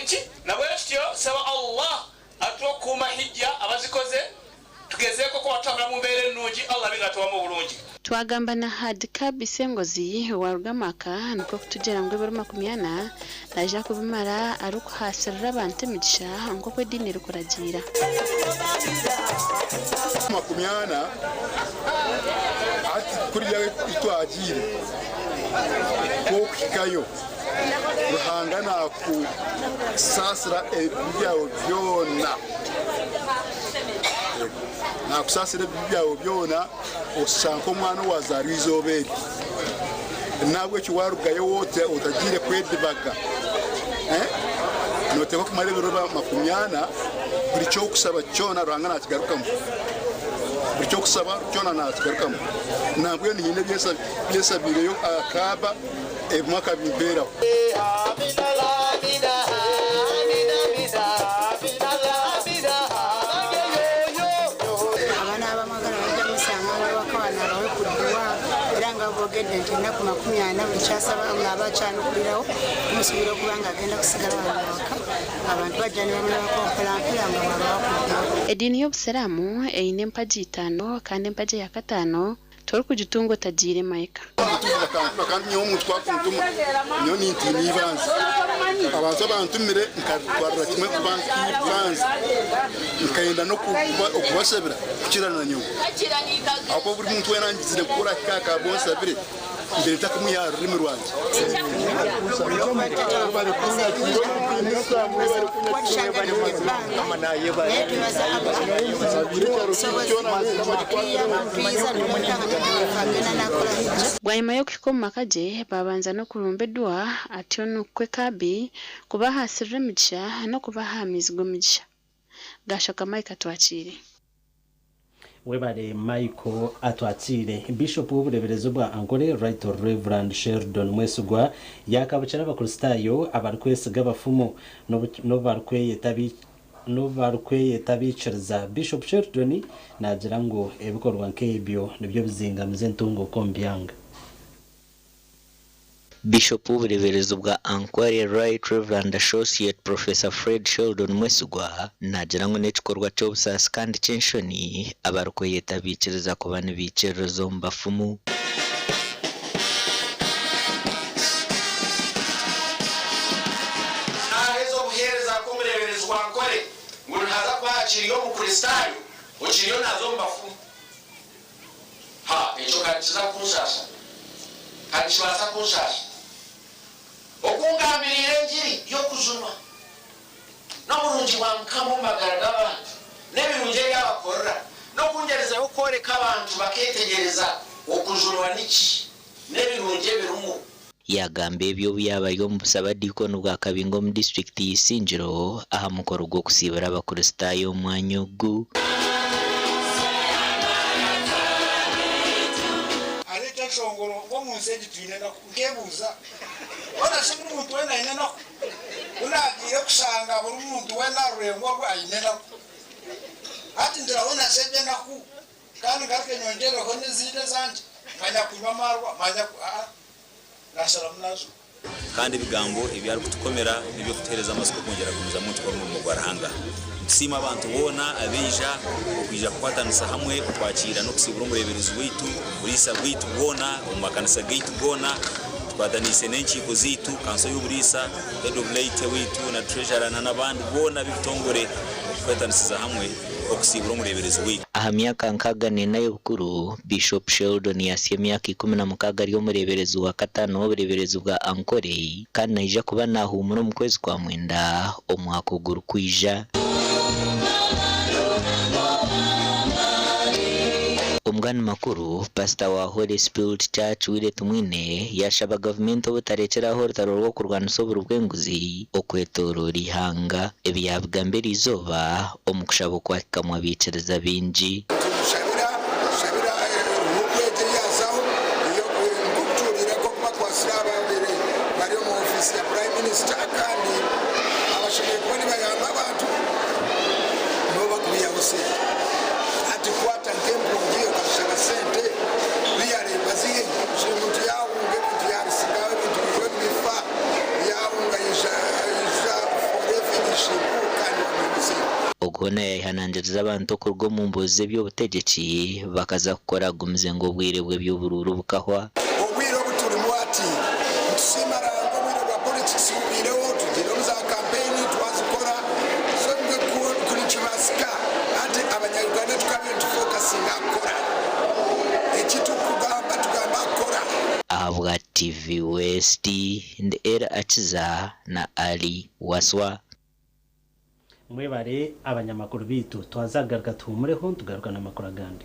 nki nabwe tutyo saba Allah atuwe okukuuma hijja abazikoze tugezeeko kuba tutambula mu mbeera ennungi Allah abe nga atuwamu obulungi. Twagamba na Hajj Kabi Ssengozi owaruga Maaka nikwo kutugira ngu ebiro 40 naija kubimara arikuhaasirira abantu emigisha nk'oku ediini erikuragiira. 40 hati kuriya ei twagiire kwokuhikayo Ruhanga nakusaasira ebibi byawe byona, nakusaasira ebibi byawe byona oshusha nk'omwana owazaarwa eizooba eri. Nahabwekyo warugayo otagiire kwedibaga, noteekwa kumara ebiro 40 buri kyokusaba kyona Ruhanga nakigarukamu, buri kyokusaba kyona nakigarukamu. Nambwenu hiine ebyensabiireyo aha Kaaba ebimwe akabimpeeraho. Abaana abamwagala bajja musanga nga waka wano abawe ku dduwa era nga boogedde nti ennaku 40 buli kyasaba ng'aba akyanukulirawo, tumusuubira okuba ng'agenda kusigala wano awaka, abantu bajja ne bamulabako mpolampola nga bw'abawa ku ddwa. Ediini y'Obusiraamu eine empagi itaano kandi empagi eya kataano torikugitunga otagiire Mecca. Bakantuma kandi nyowe omuntu kwakuntuma nyowe nintiina ibanza. Abantu abantumire nkatwarira kimwe kuba nk'ibanza, nkayenda n'okubasabira kukira na nyowe. Ahakuba buri muntu weena angizire kukora ahika aha kaaba onsabire, mbere ntakamwiha aha rurimi rwangye. Bwanyima y'okuhika omu maka gye, baabanza n'okurumba edua atyo nikwo Kabi kubahaasirira emigisha n'okubaha amaizi g'omugisha. Gaashoka Mike Atwakiire. Webare Michael Atwakiire. Bishop w'obureeberezi obwa Ankole, Right Rev. Sheldon Mwesigwa yaakabukira Abakristaayo abarikwesiga abafumu n'obu barikweyeta abaikiriza. Bishop Sheldon naagira ngu ebikorwa nk'ebyo nibyo bizingamiza entunguuka omu byanga. Bishop w'obureeberezi bwa Ankole, Right Rev. Associate Professor Fred Sheldon Mwesigwa naagira ngu n'ekikorwa ky'obusaasi kandi ky'enshoni abarikweyeta abaikiriza kuba nibaikiririza omu bafumu. Naaheza obuheereza nk'omureeberezi wa Ankole ngu nihaza kuba hakiriyo Omukristaayo okiriyo naaza omu bafumu. Ha, ekyo ka nikiza kunshaasha! Ka nikibaasa kunshaasha! Okungambiriire engiri y'okujunwa, n'oburungi bwa Mukama omu magara g'abantu, n'ebirungi ebi abakorera, n'okungyerezaho kworeka abantu bakeetegyereza okujunwa niki, n'ebirungi ebirimu. Yaagamba ebi obu yaaba ari omu busabadiikoni bwa Kabingo omu disiturikiti ya Isingiro aha mukoro gw'okusiibura Abakristaayo omu mwanya ogu. Areeta enshongoro ngu omu nsi egi twine enaku. Nkeebuuza, Hoona shi buri muntu weena aine enaku? Ku naagiire kushanga buri muntu weena aha rurengo rwe aine enaku. Hati ngira hoona shi eby'enaku kandi ngaruke nyongyereho n'ezindi ezangye? Manya kunywa amaarwa, manya ku. Aa, naasharamu naajunwa. Kandi ebigambo ebi arikutukomera n'eby'okutuheereza amatsiko kwongyera kugumizamu nitukora omurimo gwa Ruhanga. Nitusiima abantu boona abaija okwija kukwatanisa hamwe okwakiira n'okusiibura omureeberezi waitu, oburiisa bwaitu bwona omu makanisa gaitu goona. Tukwataniise n'enkiiko zaitu, kanso y'oburiisa, head of laity waitu na treasurer na n'abandi boona ab'ebitongore okukwatanisiza hamwe okusiibura omureeberezi waitu. Aha myaka 64 y'obukuru, Bishop Sheldon yaatsya emyaka 16 ari omureeberezi wa kataano w'obureeberezi bwa Ankole kandi naija kuba naahuumura omu kwezi kwa mwenda omwaka ogurikwija. Omugani makuru, Pasita wa Holy Spirit Church Willy Tumwine yaashaba gavumenti obutarekyera aho orutaro rw'okurwanisa oburi bw'enguzi okwetooroora eihanga. Ebi yaabigamba eriizooba omu kushaba okwahikamu abaikiriza baingi. Nitushabira shabira group egi eyazaho nk'okutuhuriire nk'oku bakwasire ababaire bari omu ofiisi ya Prime Minister kandi abashemereire kuba nibayamba abantu nibo bakwihaho sente. Hati kukwata nk'empungi okazishaba sente really bazihe hi? Omuntu yahunga ebintu yabisigaho ebintu biriho nibifa yahunga yaija for refugeship kandi wamwiha sente. Ogu hoona yaayehanangiriza abantu okuruga omu mboozi z'eby'obutegyeki bakaza kukora agumize ngu obwire bw'eby'oburuuru bukahwa. Obwire obu turimu hati nitusiima Ruhanga obwire bwa politics bubaireho, tugiire omu za kampeyini twazikora so ku nikibaasika hati abanya Uganda tukabaire nitufokasinga aha kukora. Eki turikugamba tugamba aha kukora. Ahabwa TV West, ndi Elly Akiza na Ali Waswa. Mwebare abanyamakuru baitu. Twaza kugaruka tuhumureho nitugaruka n'amakuru agandi.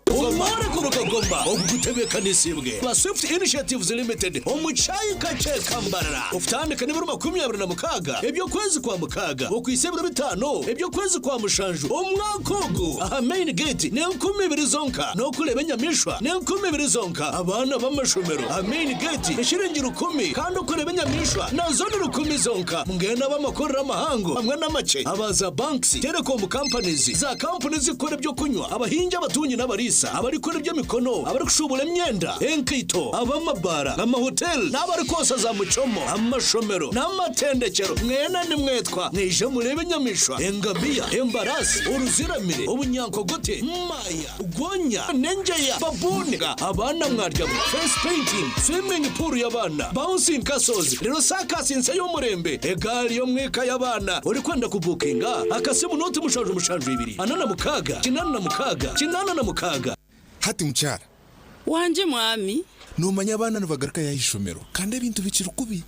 Omworeko Rukagoma. Ogu gutebeekanisiibwe ba Swift Initiatives Limited omu Kyayi Kakye Kambarara okutandika n'ebiro 26 eby'okwezi kwa mukaaga okuhitsya ebiro bitaano eby'okwezi kwa mushanju omwaka ogu aha Main Gate n'enkumi ibiri zonka n'okureeba enyamaishwa n'enkumi ibiri zonka. Abaana b'amashomero aha Main Gate eshiringi rukumi kandi okureeba enyamaishwa nazo ni rukumi zonka. Mbwenu ab'amakorero amahango hamwe n'amakye, aba za banks, telecom companies, za kampuni ezirikukora eby'okunywa, abahingi, abatungi n'abariisa, abarikukora eby'emikono, abarikushuubura emyenda, enkaito, ab'amabaara, amahoteli n'abarikwosa za muchomo, amashomero n'amatendekyero, mwena nimwetwa mwije mureebe enyamaishwa, engamiya, embaraasi, oruziramire, obunyankogote, maaya, gonya, n'engyeya, baboon, abaana mwaryamu, face painting, swimming pool y'abaana, bouncing castles, reero saakasi nsya y'omurembe, egaari y'omwika y'abaana. Orikwenda kubuukinga, akasimu nooti 772 46 86. Hati mukyara. Wangye mwami. Noomanya abaana nibagarukayo aha ishomero kandi ebintu bikiri kubi.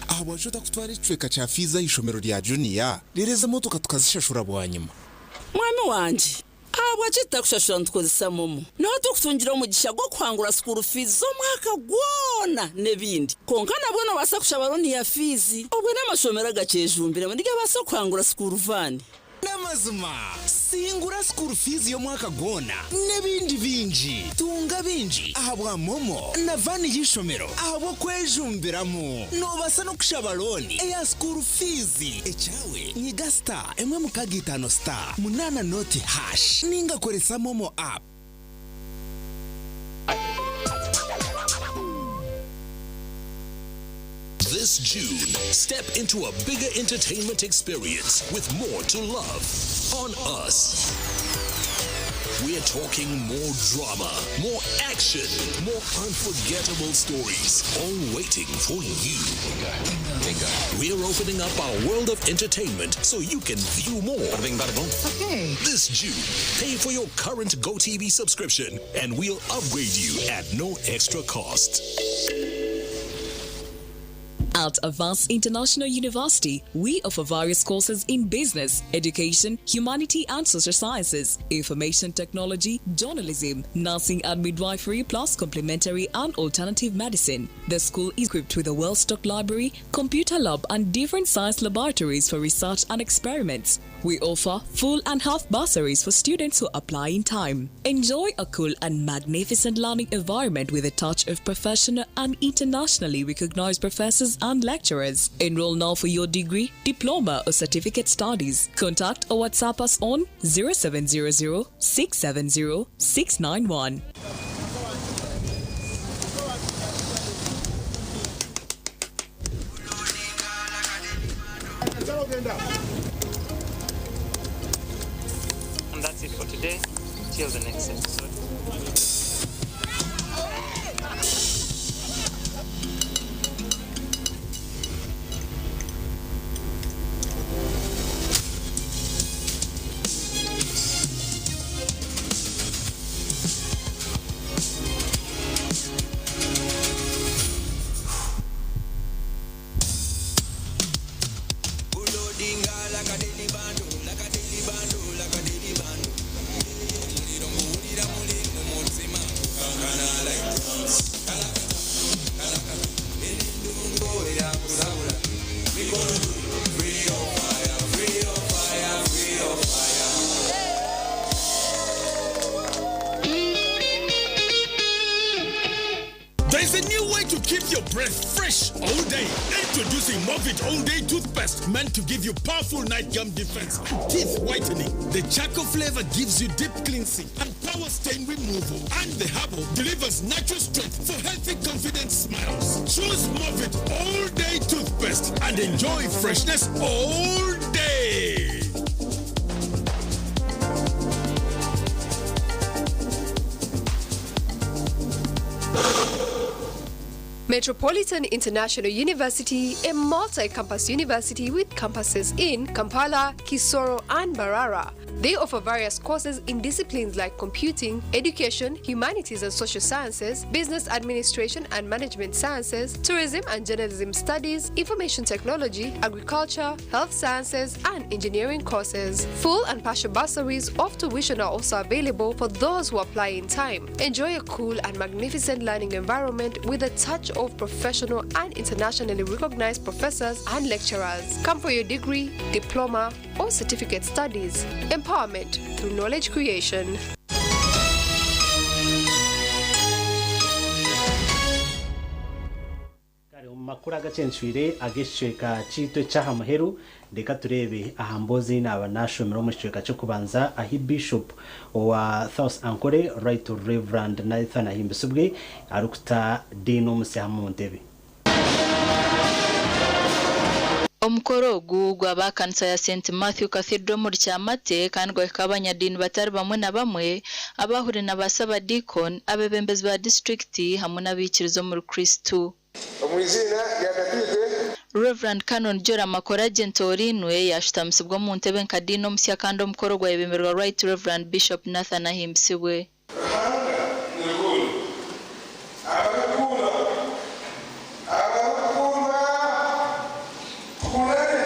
Ahabwaki otakutwara ekicweka kya fiizi aha ishomero rya juniya reero ezi emotoka tukazishashura bwanyima? Mwami wangye, ahabwaki tutakushashura nitukozesa momo? Niho turikutungira omugisha gw'okuhangura school fees z'omwaka gwona n'ebindi. Kwonka nabwo noobaasa kushaba looni ya fiizi. Obwe n'amashomero agakyejumbiremu nigabaasa kuhangura school van. N'amazima, singura school fees y'omwaka gwona n'ebindi bingi. Tunga bingi ahabwa MoMo na van y'eishomero ahabw'okwejumbiramu. Noobaasa n'okushaba looni eya school fees. Ekyawe, nyiga star emwe mukaga itaano star munaana nooti hash ninga koresa MoMo app. This June, step into a bigger entertainment experience with more to love on us. We're talking more drama, more action, more unforgettable stories, all waiting for you. We're opening up our world of entertainment so you can view more. Okay. This June, pay for your current GoTV subscription and we'll upgrade you at no extra cost. At Avance International University, we offer various courses in business, education, humanity and social sciences, information technology, journalism, nursing and midwifery, plus complementary and alternative medicine. The school is equipped with a well-stocked library, computer lab, and different science laboratories for research and experiments. We offer full and half bursaries for students who apply in time. Enjoy a cool and magnificent learning environment with a touch of professional and internationally recognized professors and lecturers. Enroll now for your degree, diploma, or certificate studies. Contact or WhatsApp us on 0700 670 691. And that's it for today. Till the next episode. There is a new way to keep your breath fresh all day. Introducing Movit All Day Toothpaste, meant to give you powerful night gum defense and teeth whitening. The charcoal flavor gives you deep cleansing and power stain removal. And the herbal delivers natural strength for healthy, confident smiles. Choose Movit All Day Toothpaste and enjoy freshness all day. Metropolitan International University, a multi campus university with campuses in Kampala, Kisoro, and Mbarara. They offer various courses in disciplines like computing, education, humanities and social sciences, business administration and management sciences, tourism and journalism studies, information technology, agriculture, health sciences, and engineering courses. Full and partial bursaries of tuition are also available for those who apply in time. Enjoy a cool and magnificent learning environment with a touch of professional and internationally recognized professors and lecturers. Come for your degree, diploma, or certificate studies. Empowerment through knowledge creation. Kare omu makuru agacencwire ag'ekicweka kyaitu eky'aha muheru, reka tureebe aha mboozi ei naaba naashomire omu kicweka ky'okubanza ahi Bishop owa South Ankole, Right Rev. Nathan Ahimbisibwe arikuta Dean omusya omu ntebe. Omukoro ogu gwaba aha kanisa ya St Mathew Cathedral omuri Kyamate kandi gwahika abanyadiini batari bamwe na bamwe, abahuri na ba Ssabadiikoni, abeebembezi ba disiturikiti hamwe n'abaikiriza omuri Kristo. Omu iziina rya Tataitwe. Rev. Canon Joram Akoragye Ntooriinwe yaashutamisibwa omu ntebe nka Diini omusya kandi omukoro gwayebemberwa Right Rev. Bishop Nathan Ahimbisibwe. Ruhanga ni rukundo. Abarikukunda abarikukundwa tukundane,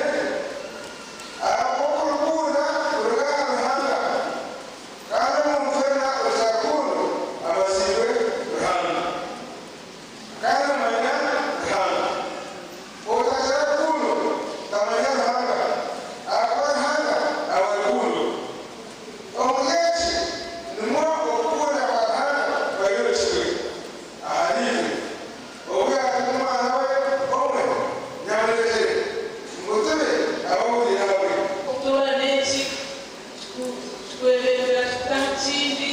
ahabw'okuba okukunda kuruga ahari Ruhanga, kandi omuntu weena oza rukundo aba azairwe Ruhanga, kandi amanya Ruhanga. Otagira rukundo tamanya Ruhanga, ahakuba Ruhanga aba rukundo. Omuri eki nimwo okukunda kwa Ruhanga kwayorekirwe ahariitwe, obu yaatuma Omwana we omwe nyamunegyere, ngu tube ab'obuhuriire nawe. Okutoorana eki kikwebembera kikuta aha kindi,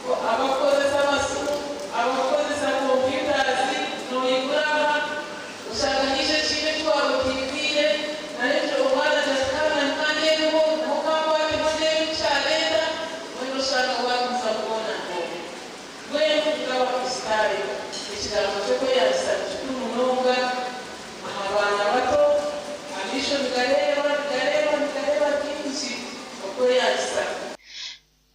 abarikukozesa amasimu, abarikukozesa kompyutazi, noigura aha oshanga haija ekintu eki waaba otiiziire, narekyo omwana agira ati ka ndeebeho, naho ka nkwatemu ndeebe eki kyareeta, mbwenu oshanga waagumizamu kwona nk'okwo. Mbwenu nk'Abakristaayo, ekigambo ky'okweyangisa ni kikuru munonga aha baana bato. Amaisho nigareeba, nigareeba, nigareeba bingi. Okweyangisa.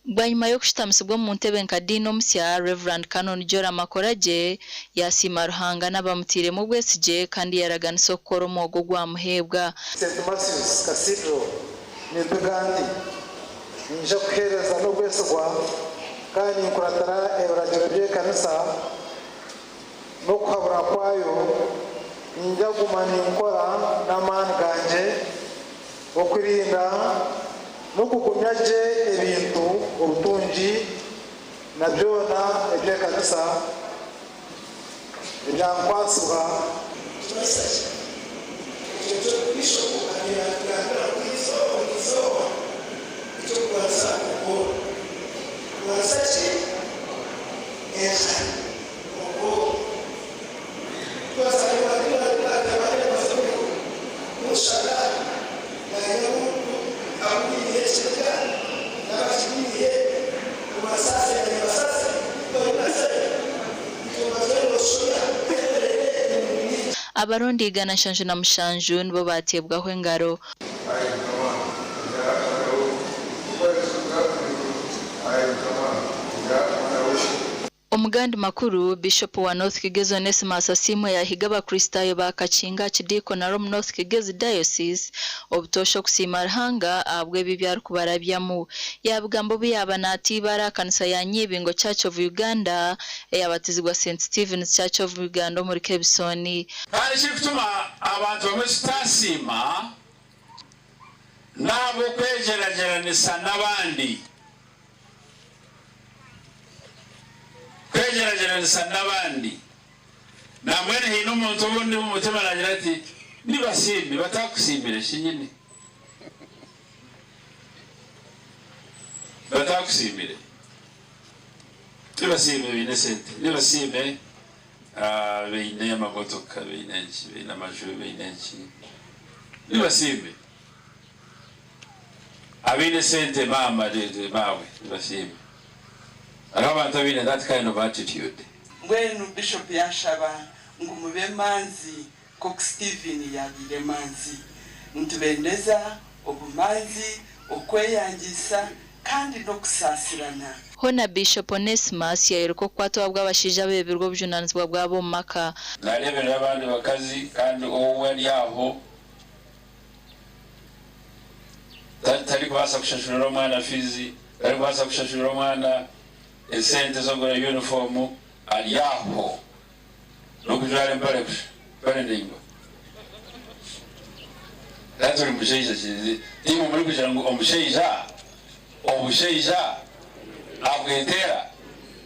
Bwanyima y'okushutamisibwa omu ntebe nka Dean omusya, Rev. Canon Joram Akoragye yaasiima Ruhanga n'abamutairemu obwesigye kandi yaraganisa okukora omwoga ogwamuheebwa. St Matthew's Cathedral nimpiga nti, Niinyija kuheereza n'obwesigwa kandi ninkuratira ebiragiro by'ekanisa n'okuhabura kwayo. Niinyija kuguma ninkora n'amaani gangye okurinda n'okugumya gye ebintu, obutungi na byona eby'ekanisa ebyankwatsibwa. Nikimanyisa ki? Ekyo nikyo Bishopu abaire naatugambira buri izooba buri izooba, eky'okurwanisa obworo. Kurwanisa ki? Enjara, obworo. Abarundi 177 nibo baateebwaho engaro. Ai Mukama, oryakuraho okubarizibwa omu iguru, Ai Mukama, oryakumaraho. Omu gandi makuru, Bishopu wa North Kigezi Onesmus Asiimwe yaahiga Abakristaayo ba Kakinga Archidiaconal omu North Kigezi Diocese obutoosha okusiima Ruhanga ahabw'ebi ebi arikubarabyamu. Yaabigamba obu yaaba naatiiba ari aha kanisa ya Nyibingo Church of Uganda eyabatizibwa Saint Stephen's Church of Uganda omuri Kebisoni. Kandi ekirikutuma abantu bamwe tutasiima n'ahabw'okwegyeragyeranisa n'abandi. Kwegyeragyeranisa n'abandi. Nambwenu haine omuntu obundi omu mutima naagira ati, Nibasiime, bataakusiimire shi nyine? Bataakusiimire. Nibasiime baine esente, nibasiime baine amamotoka, baine enki, baine amaju, baine enki. Nibasiime. Abaine sente maama maawe nibasiime. Hariho abantu abaine that kind of attitude. Mbwenu Bishop yashaba ngu mube emanzi nk'oku Stephen yabaire emanzi. Nitubendeza obumanzi okweyangisa kandi n'okusaasirana. Hoona Bishop Onesmus yayoreka okukwatwaho bw'abashaija abeebirwe obujunanizibwa bwabo omu maka. Naareeberera abandi bakazi kandi ou ari aho tarikubaasa kushashurira omwana fiizi, tarikubaasa kushashurira omwana esente z'okugura yunifoomu, ari aho n'okujwara empare kusha, empare ndaingwa. Hati ori mushaija ki? Tiimwe murikugira ngu omushaija, obushaija abweteera?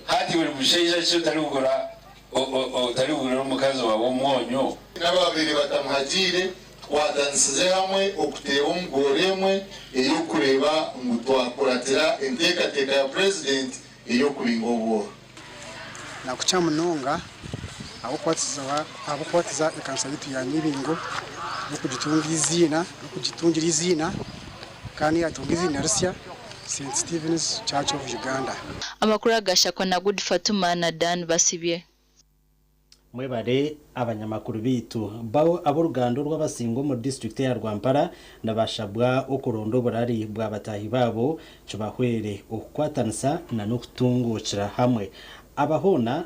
Hati ori mushaija ki otarikugura otarikugurira omukazi waawe omwonyo? N'abaabaire batamuhagiire, tukwatanisize hamwe okuteeba omugoora emwe ey'okureeba ngu twakuratira enteekateeka ya Purezidenti ey'okubinga obworo. Nakukya munonga ahabw'okukwatiza ekanisa yaitu ya Nyibingo n'okugitunga eiziina n'okugitungira eiziina kandi yatunga eiziina risya St Stephen's Church of Uganda. Amakuru agashakwa na Good Fatuma na Dan Basibye. Mwebare abanyamakuru beitu. Bao ab'oruganda orw'abasinga omu disiturikiti eya Rwampara nibashabwa okuronda oburari bwa bataahi baabo kibahwere okukwatanisa na n'okutunguukira hamwe. Aba hoona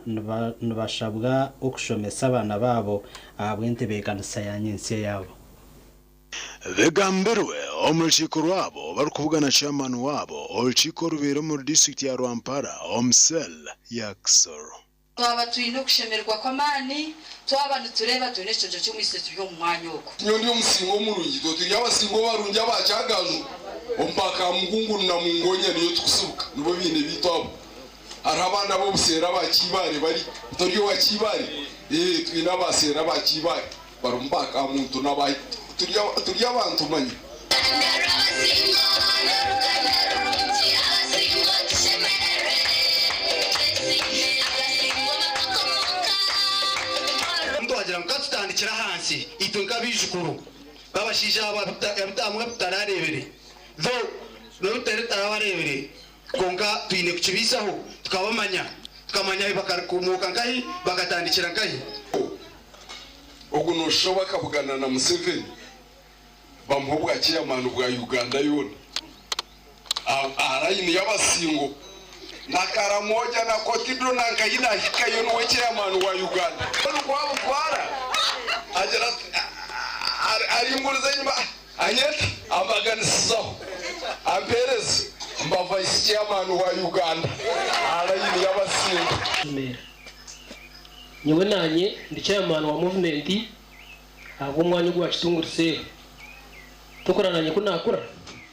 nibashabwa okushomesa abaana baabo ahabw'entebeekanisa ya nyentsya yaabo. Bigambirwe omu rukiiko rwabo barikubugana chairman waabo orukiiko orubaire omuri disiturikiti ya Rwampara omu cell ya Kisoro. Twaba twine okushemererwa kw'amaani, twaba nitureeba twine ekiconco ky'omwitsyo turi omu mwanya ogwo. Nyowe ndi omusingo murungi, itwe turi abasingo barungi aba Kyagaju, omu ba Kamugunguru na Mungonya niyo tukusibuka, nibo baine baitu abo. Hariho abandi ab'obuseeri aba Kiibare bari, tori owa Kiibare? Ee, twine abaseeri aba Kiibare barimu ba Kamuntu na ba, turi, turi abantu manya. Twagira ngu katutandikire ahansi itwe nk'abaijukuru b'abashaija aba abu tutarareebire though n'obu tutari tutarabareebire kwonka twine kukibiisaho tukabamanya tukamanya ahi bakakomooka nkahi bakatandikira nkahi. Ogu noshusha obu akabugana na Museveni bamuha obwa chairman bwa Uganda yoona aha line y'abasingo na Karamoja na Kotido na nkahi nahikayo niwe chairman wa Uganda nikwo abutwara agira ati aringuriza enyima anyeta ambaganisizaho ampereze mba vice chairman wa Uganda aha line y'abasingo. Nyowe nanye ndi chairman wa movement ahabw'omwanya ogwa Kitunguri Cell. Tokora nanye ku nakura?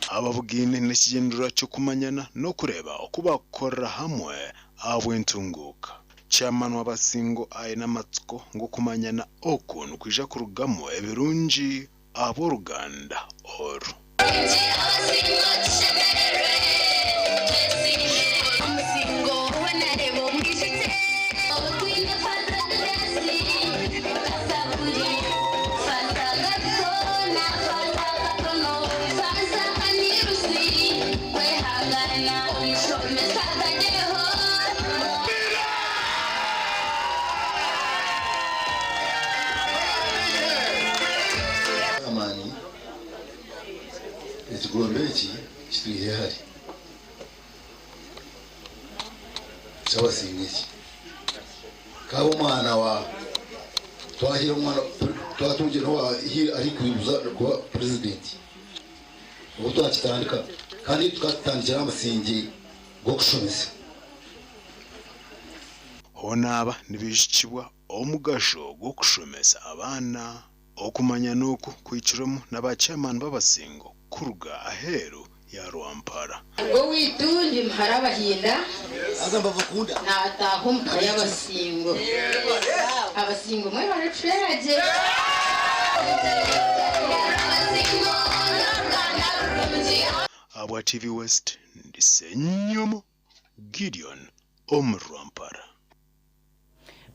Ababugaine n'ekigyendererwa ky'okumanyana n'okureeba oku baakukorera hamwe ahabw'entunguuka. Chairman wa Basingo aine amatsiko ngu okumanyana oku nikwija kurugamu ebirungi ahabw'oruganda oru. Amaani, Ekigombe eki kitwihe hare Kyabasinga eki Kaba omwana wa twahire omwana twatungire owa ari kuza kuba purezidenti obu twakitandika kandi tukatandikira aha musingi gw'okushomesa. Hoona aba nibaijukibwa omugasho gw'okushomesa abaana. Okumanyana oku kuhikirwemu na ba chairman b'abasingo kuruga aheeru ya Rwampara. Ag'oweitu ndi muhara Bahinda, nataaha omu ka y'Abasingo. Abasingo mwebare kushwera gye. Ahabwa TV West, ndi Ssenyomo Gideon omu Rwampara.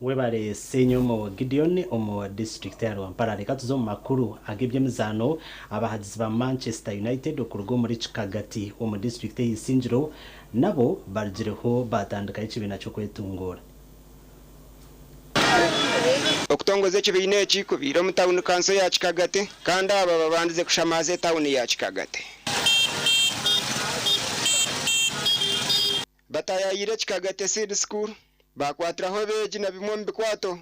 Webare Ssenyomo Gideon omu disiturikiti ya Rwampara. Reka tuze omu makuru ag'eby'emizaano. Abahagizi ba Manchester United okuruga omuri Kikagati omu disiturikiti ey'Isingiro nabo barugireho baatandikaho ekibiina ky'okwetunguura. Okutongoza ekibiina eki kubaire omu tauni kanso ya Kikagati kandi aba babandize kushamaaza etawuni ya Kikagati. Bataayaayire Kikagate Seed School baakwatiraho abeegi na bimwe omu bikwato.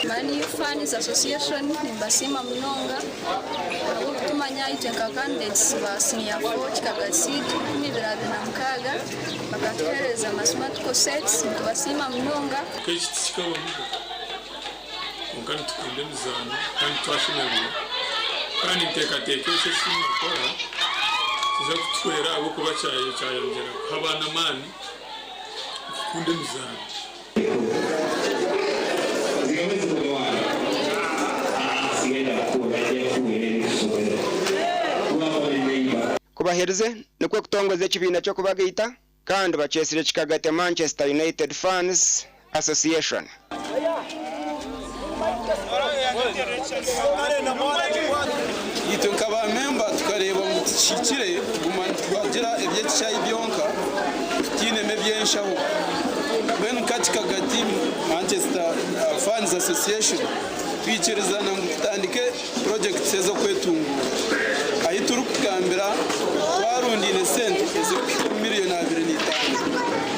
Man U Fans Association nimbasiima munonga ahabw'okutumanya itwe nka candidates ba senior 4 Kikaga Seed 2026 bakatuheereza mathematical sets nitubasiima munonga. Nk'eki tikikabamuga kwonka nitukunda emizaano kandi twashemererwa kandi niteekateeka ekyo eki mwakora nikiija kutuhwera ahabw'okuba kyayongyera kuha abaana amaani okukunda emizaano. Ku baherize nikwo kutongoza ekibiina ky'okubagaita kandi bakyetsire Kikagate Manchester United Fans Association. Itwe nka ba memba tukareeba ngu tikihikire kuguma nitugira eby'ekishayi byonka tutainemu eby'enshaho. Mbwenu nka Kikagati Manchester Fans Association twikirizana ngu tutandike projects ez'okwetunguura. Ahi turikugambira twarundiine sente ezirikuhika omu miriyoni 25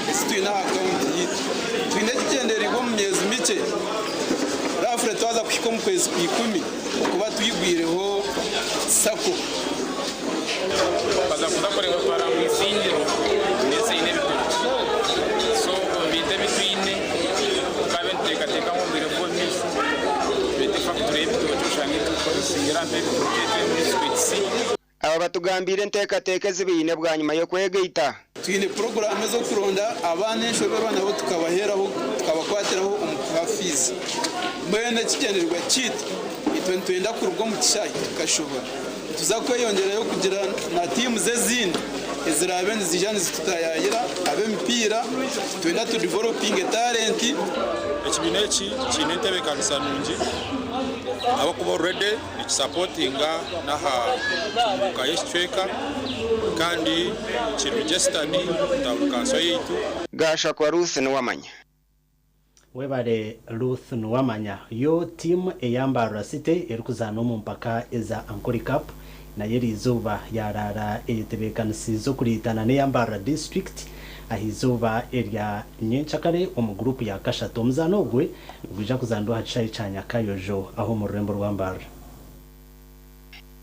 ezi twine aha akawunti yaitu. Twine ekigyendererwa omu myezi mikye roughly twaza kuhika omu kwezi kwa ikumi okuba twigwireho sacco. Twaza kuza kureeba twarangwa Isingiro n'ensi eine ebitookye so omu bintu ebi twine tukabe nituteekateeka ngu omu bwire bw'omu maisho twete fakitore y'ebitookye oshange tukuproducingira mpa ebitookye tube muri sweets. Aba batugambiire enteekateeka ezi baine bwanyima y'okwegaita. Twine puroguraamu ez'okuronda abaana enshoberwa nabo tukabaheeraho tukabakwatiraho omu kuha fiizi. Mbwenu ekigyendererwa kyaitu itwe nitwenda kuruga omu kishaayi tukashohora. Nituza kweyongyerayo kugira na tiimu ezindi eziraabe niziija nizitutayaayira ab'emipiira. Nitwenda tudivelopinge talenti. Ekibiina eki kiine entebeekanisa nungi ahabw'okuba already nikisapotinga n'aha ntunguuka y'ekicweka kandi kiri registered omu tauni kanso yaitu. Gashakwa Ruth Nuwamanya. Webare Ruth Nuwamanya. Yo tiimu eya Mbarara City erikuzaana omu mpaka eza Ankole Cup nayo eriizooba yaraara eyetebeekanisiize okuriitana n'eya Mbarara District ah'eizooba erya nyenkyakare omu guruupu ya kashatu. Omuzaano ogwe nigwija kuzaanirwa aha kishaayi kya Nyakayojo aho omu rurembo rwa Mbarara.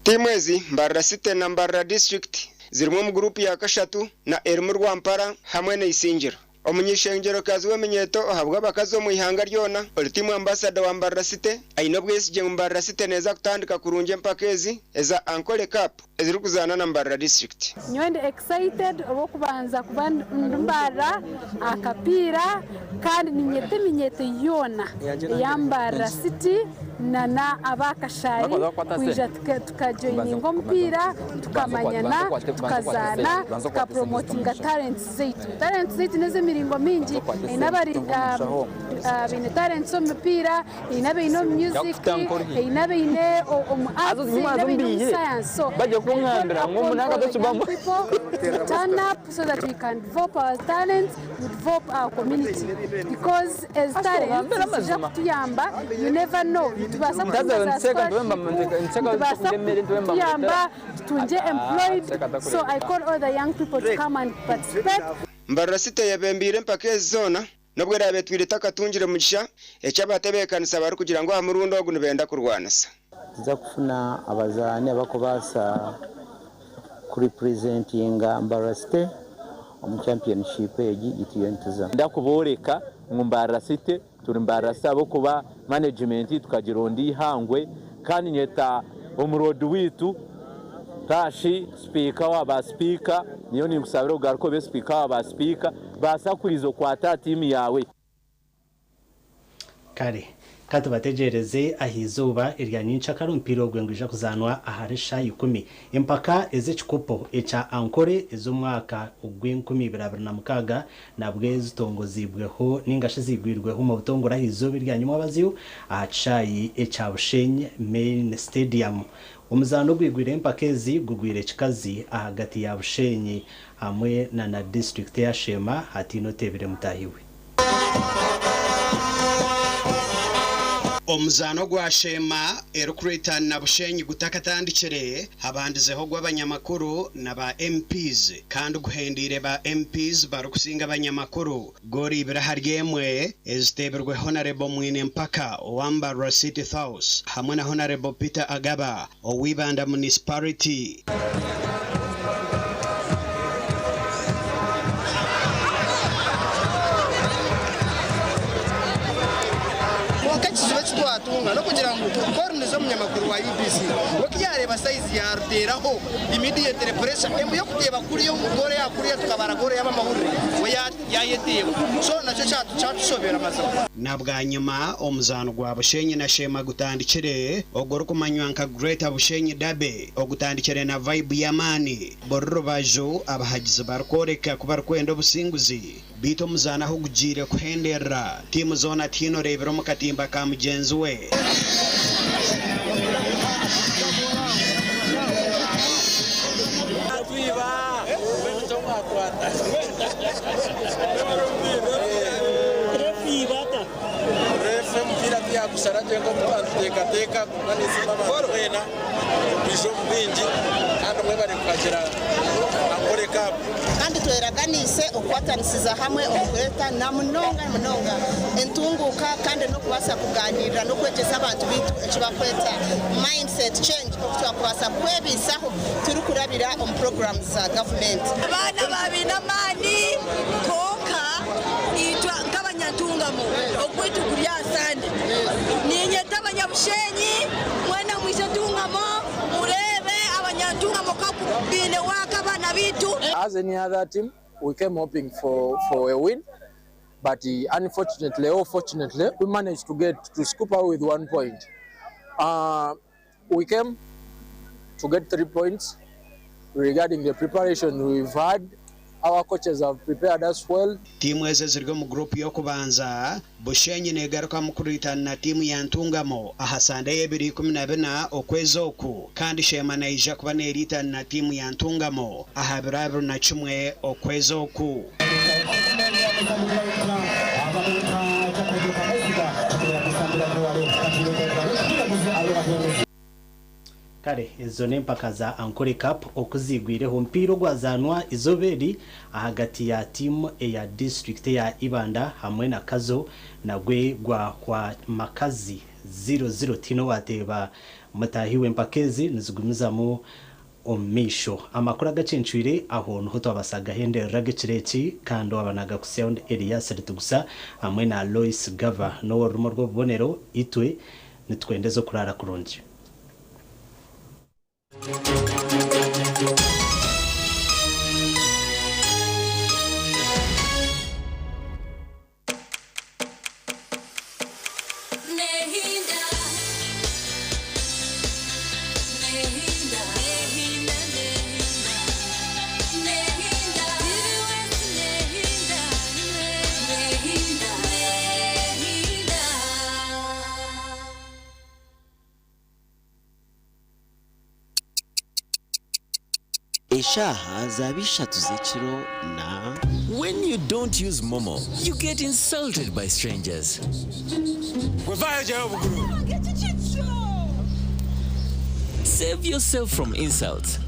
Tiimu ezi, Mbarara City na Mbarara District zirimu omu guruupu ya kashatu na erimu Rwampara hamwe na Isingiro. Omuny'eishengyerokazi w'eminyeeto ohabw'abakazi omu ihanga ryona, ori tiimu ambasada wa Mbarara City, aine obwesigye ngu Mbarara City neeza kutandika kurungi empaka ezi eza Ankole Cup ezirikuzaana na Mbarara District. Nyowe ndi excited olw'okubanza kuba ndi Mbarara aha kapiira kandi niinyeta eminyeeto yoona eya Mbarara City na na aba Kashari kwija tukajoininga omupiira tukamanyana tukazaana tukapromotinga talents zaitu. Talents zaitu n'ez'emiringo mingi haine abari abaine talents omu mipiira haine abaine omu music haine abaine omu arts haine abaine omu science so I call upon all the young people to turn up so that we can develop our talents we develop our community because ezi talents niziija kutuyamba you never know nitubaasa kutunga za scholarship nitubaasa kutuyamba tutungye employed so I call all the young people to come and participate. Mbarara City eyebembeire empaka ezi zoona n'obu eraabe etwire etakatungire mugisha, eki abatebeekanisa barikugira ngu aha murundi ogu nibenda kurwanisa. Nituza kufuna abazaani abarikubaasa kurepresentinga Mbarara City omu championship egi ei turiyo nituzamu. Nda kubooreka ngu Mbarara City turi Mbarara City ahabw'okuba management tukagironda eihangwe kandi nyeta omuroodi waitu Tashi sipiika wa ba sipiika nyowe ninkusabira ogaruke obe sipiika wa ba sipiika baasa kwiza okwate aha tiimu yaawe. Kare, ka tubategyereze aha izooba erya nyenkyakare omupiira ogwe nigwija kuzaanwa ahari shaaha ikumi. Empaka ez'ekikopo ekya Ankole ez'omwaka ogw'enkumi ibiri abiri na mukaaga nabwe zitongoziibweho ninga shi ziigwirweho omu butongore aha izooba erya nyimwabazyo aha kishaayi ekya Bushenyi Main Stadium. Omuzaano ogwigwire empaka ezi gugwire kikazi ahagati ya Bushenyi hamwe na na disiturikiti eya Sheema hataine oteebire mutaahi we. Omuzaano gwa Sheema erikureetana na Bushenyi gutakatandikire, habandizeho ogw'abanyamakuru na ba MPs kandi guhendeire ba MPs barikusinga abanyamakuru goolo ibiri ahari emwe eziteebirwe Honarebo Mwine Mpaka owa Mbarara City South hamwe na Honarebo Peter Agaba owa Ibanda Munisipariti. Kwonka ekizibu eki twatunga n'okugira ngu Collins omunyamakuru wa UBC we ku yaareeba sayizi yaaruteeraho immediately pressure embu y'okuteeba kuriya omu goolo ya kuriya tukabara goolo y'abamahurire we yaayeteeba so nakyo kyatushobera mazima. Na bwanyima omuzaano gwa Bushenyi na Sheema gutandikire, ogurikumanywa nka Greater Bushenyi Derby ogutandikire na vibe y'amaani, buri rubaju abahagizi barikworeka ku barikwenda obusinguzi. Beitu omuzaano ahu gugiire kuhenderera, tiimu zoona tihaine oreebire omu katimba ka mugyenzi we. Kandi tweraganiise okukwatanisiza hamwe omu kureeta na munonga munonga entunguuka kandi n'okubaasa kugaaniirira n'okwegyesa abantu baitu eki barikweta mindset change oku twakubaasa kwebaisaho turikurabira omu puroguraamu za gavumenti. Abaana babaine amaani kwonka itwe nk'abanyantungamo ogwaitu guri aha Sande. Niinyeta abanyabushenyi mwena mwije Ntungamo mureebe abanyantungamo oku baine waaka abaana baitu. As any other team, we came hoping for, for a win, but unfortunately or fortunately, we managed to get to scoop out with 1 point. We came to get 3 points. Regarding the preparation we've had, our coaches have prepared us well. Tiimu ezi eziri omu guruupu y'okubanza, Bushenyi neegarukamu kuriitana na tiimu ya Ntungamo aha Sande y'ebiro 14 okwezi oku kandi Sheema neija kuba neeriitana na tiimu ya Ntungamo aha biro 21 okwezi oku. Kare ezo n'empaka za Ankole Cup oku ziigwireho. Omupiira ogwazaanwa eizooba eri ahagati ya tiimu eya disiturikiti eya Ibanda hamwe na Kazo nagwe gwahwa makazi 0-0 tihaine owateeba mutaahi we. Empaka ezi nizigumizamu omu maisho. Amakuru agacencwire aho niho twabaasa kugahenderera ag'ekiro eki kandi owaaba naagakutsyaho ndi Elias Ritugusa hamwe na Lois Gava n'ow'orurimi orw'obubonero itwe nitwendeza okuraara kurungi. Eshaaha zaaba ishatu z'ekiro na. When you don't use MoMo, you get insulted by strangers. Save yourself from insults.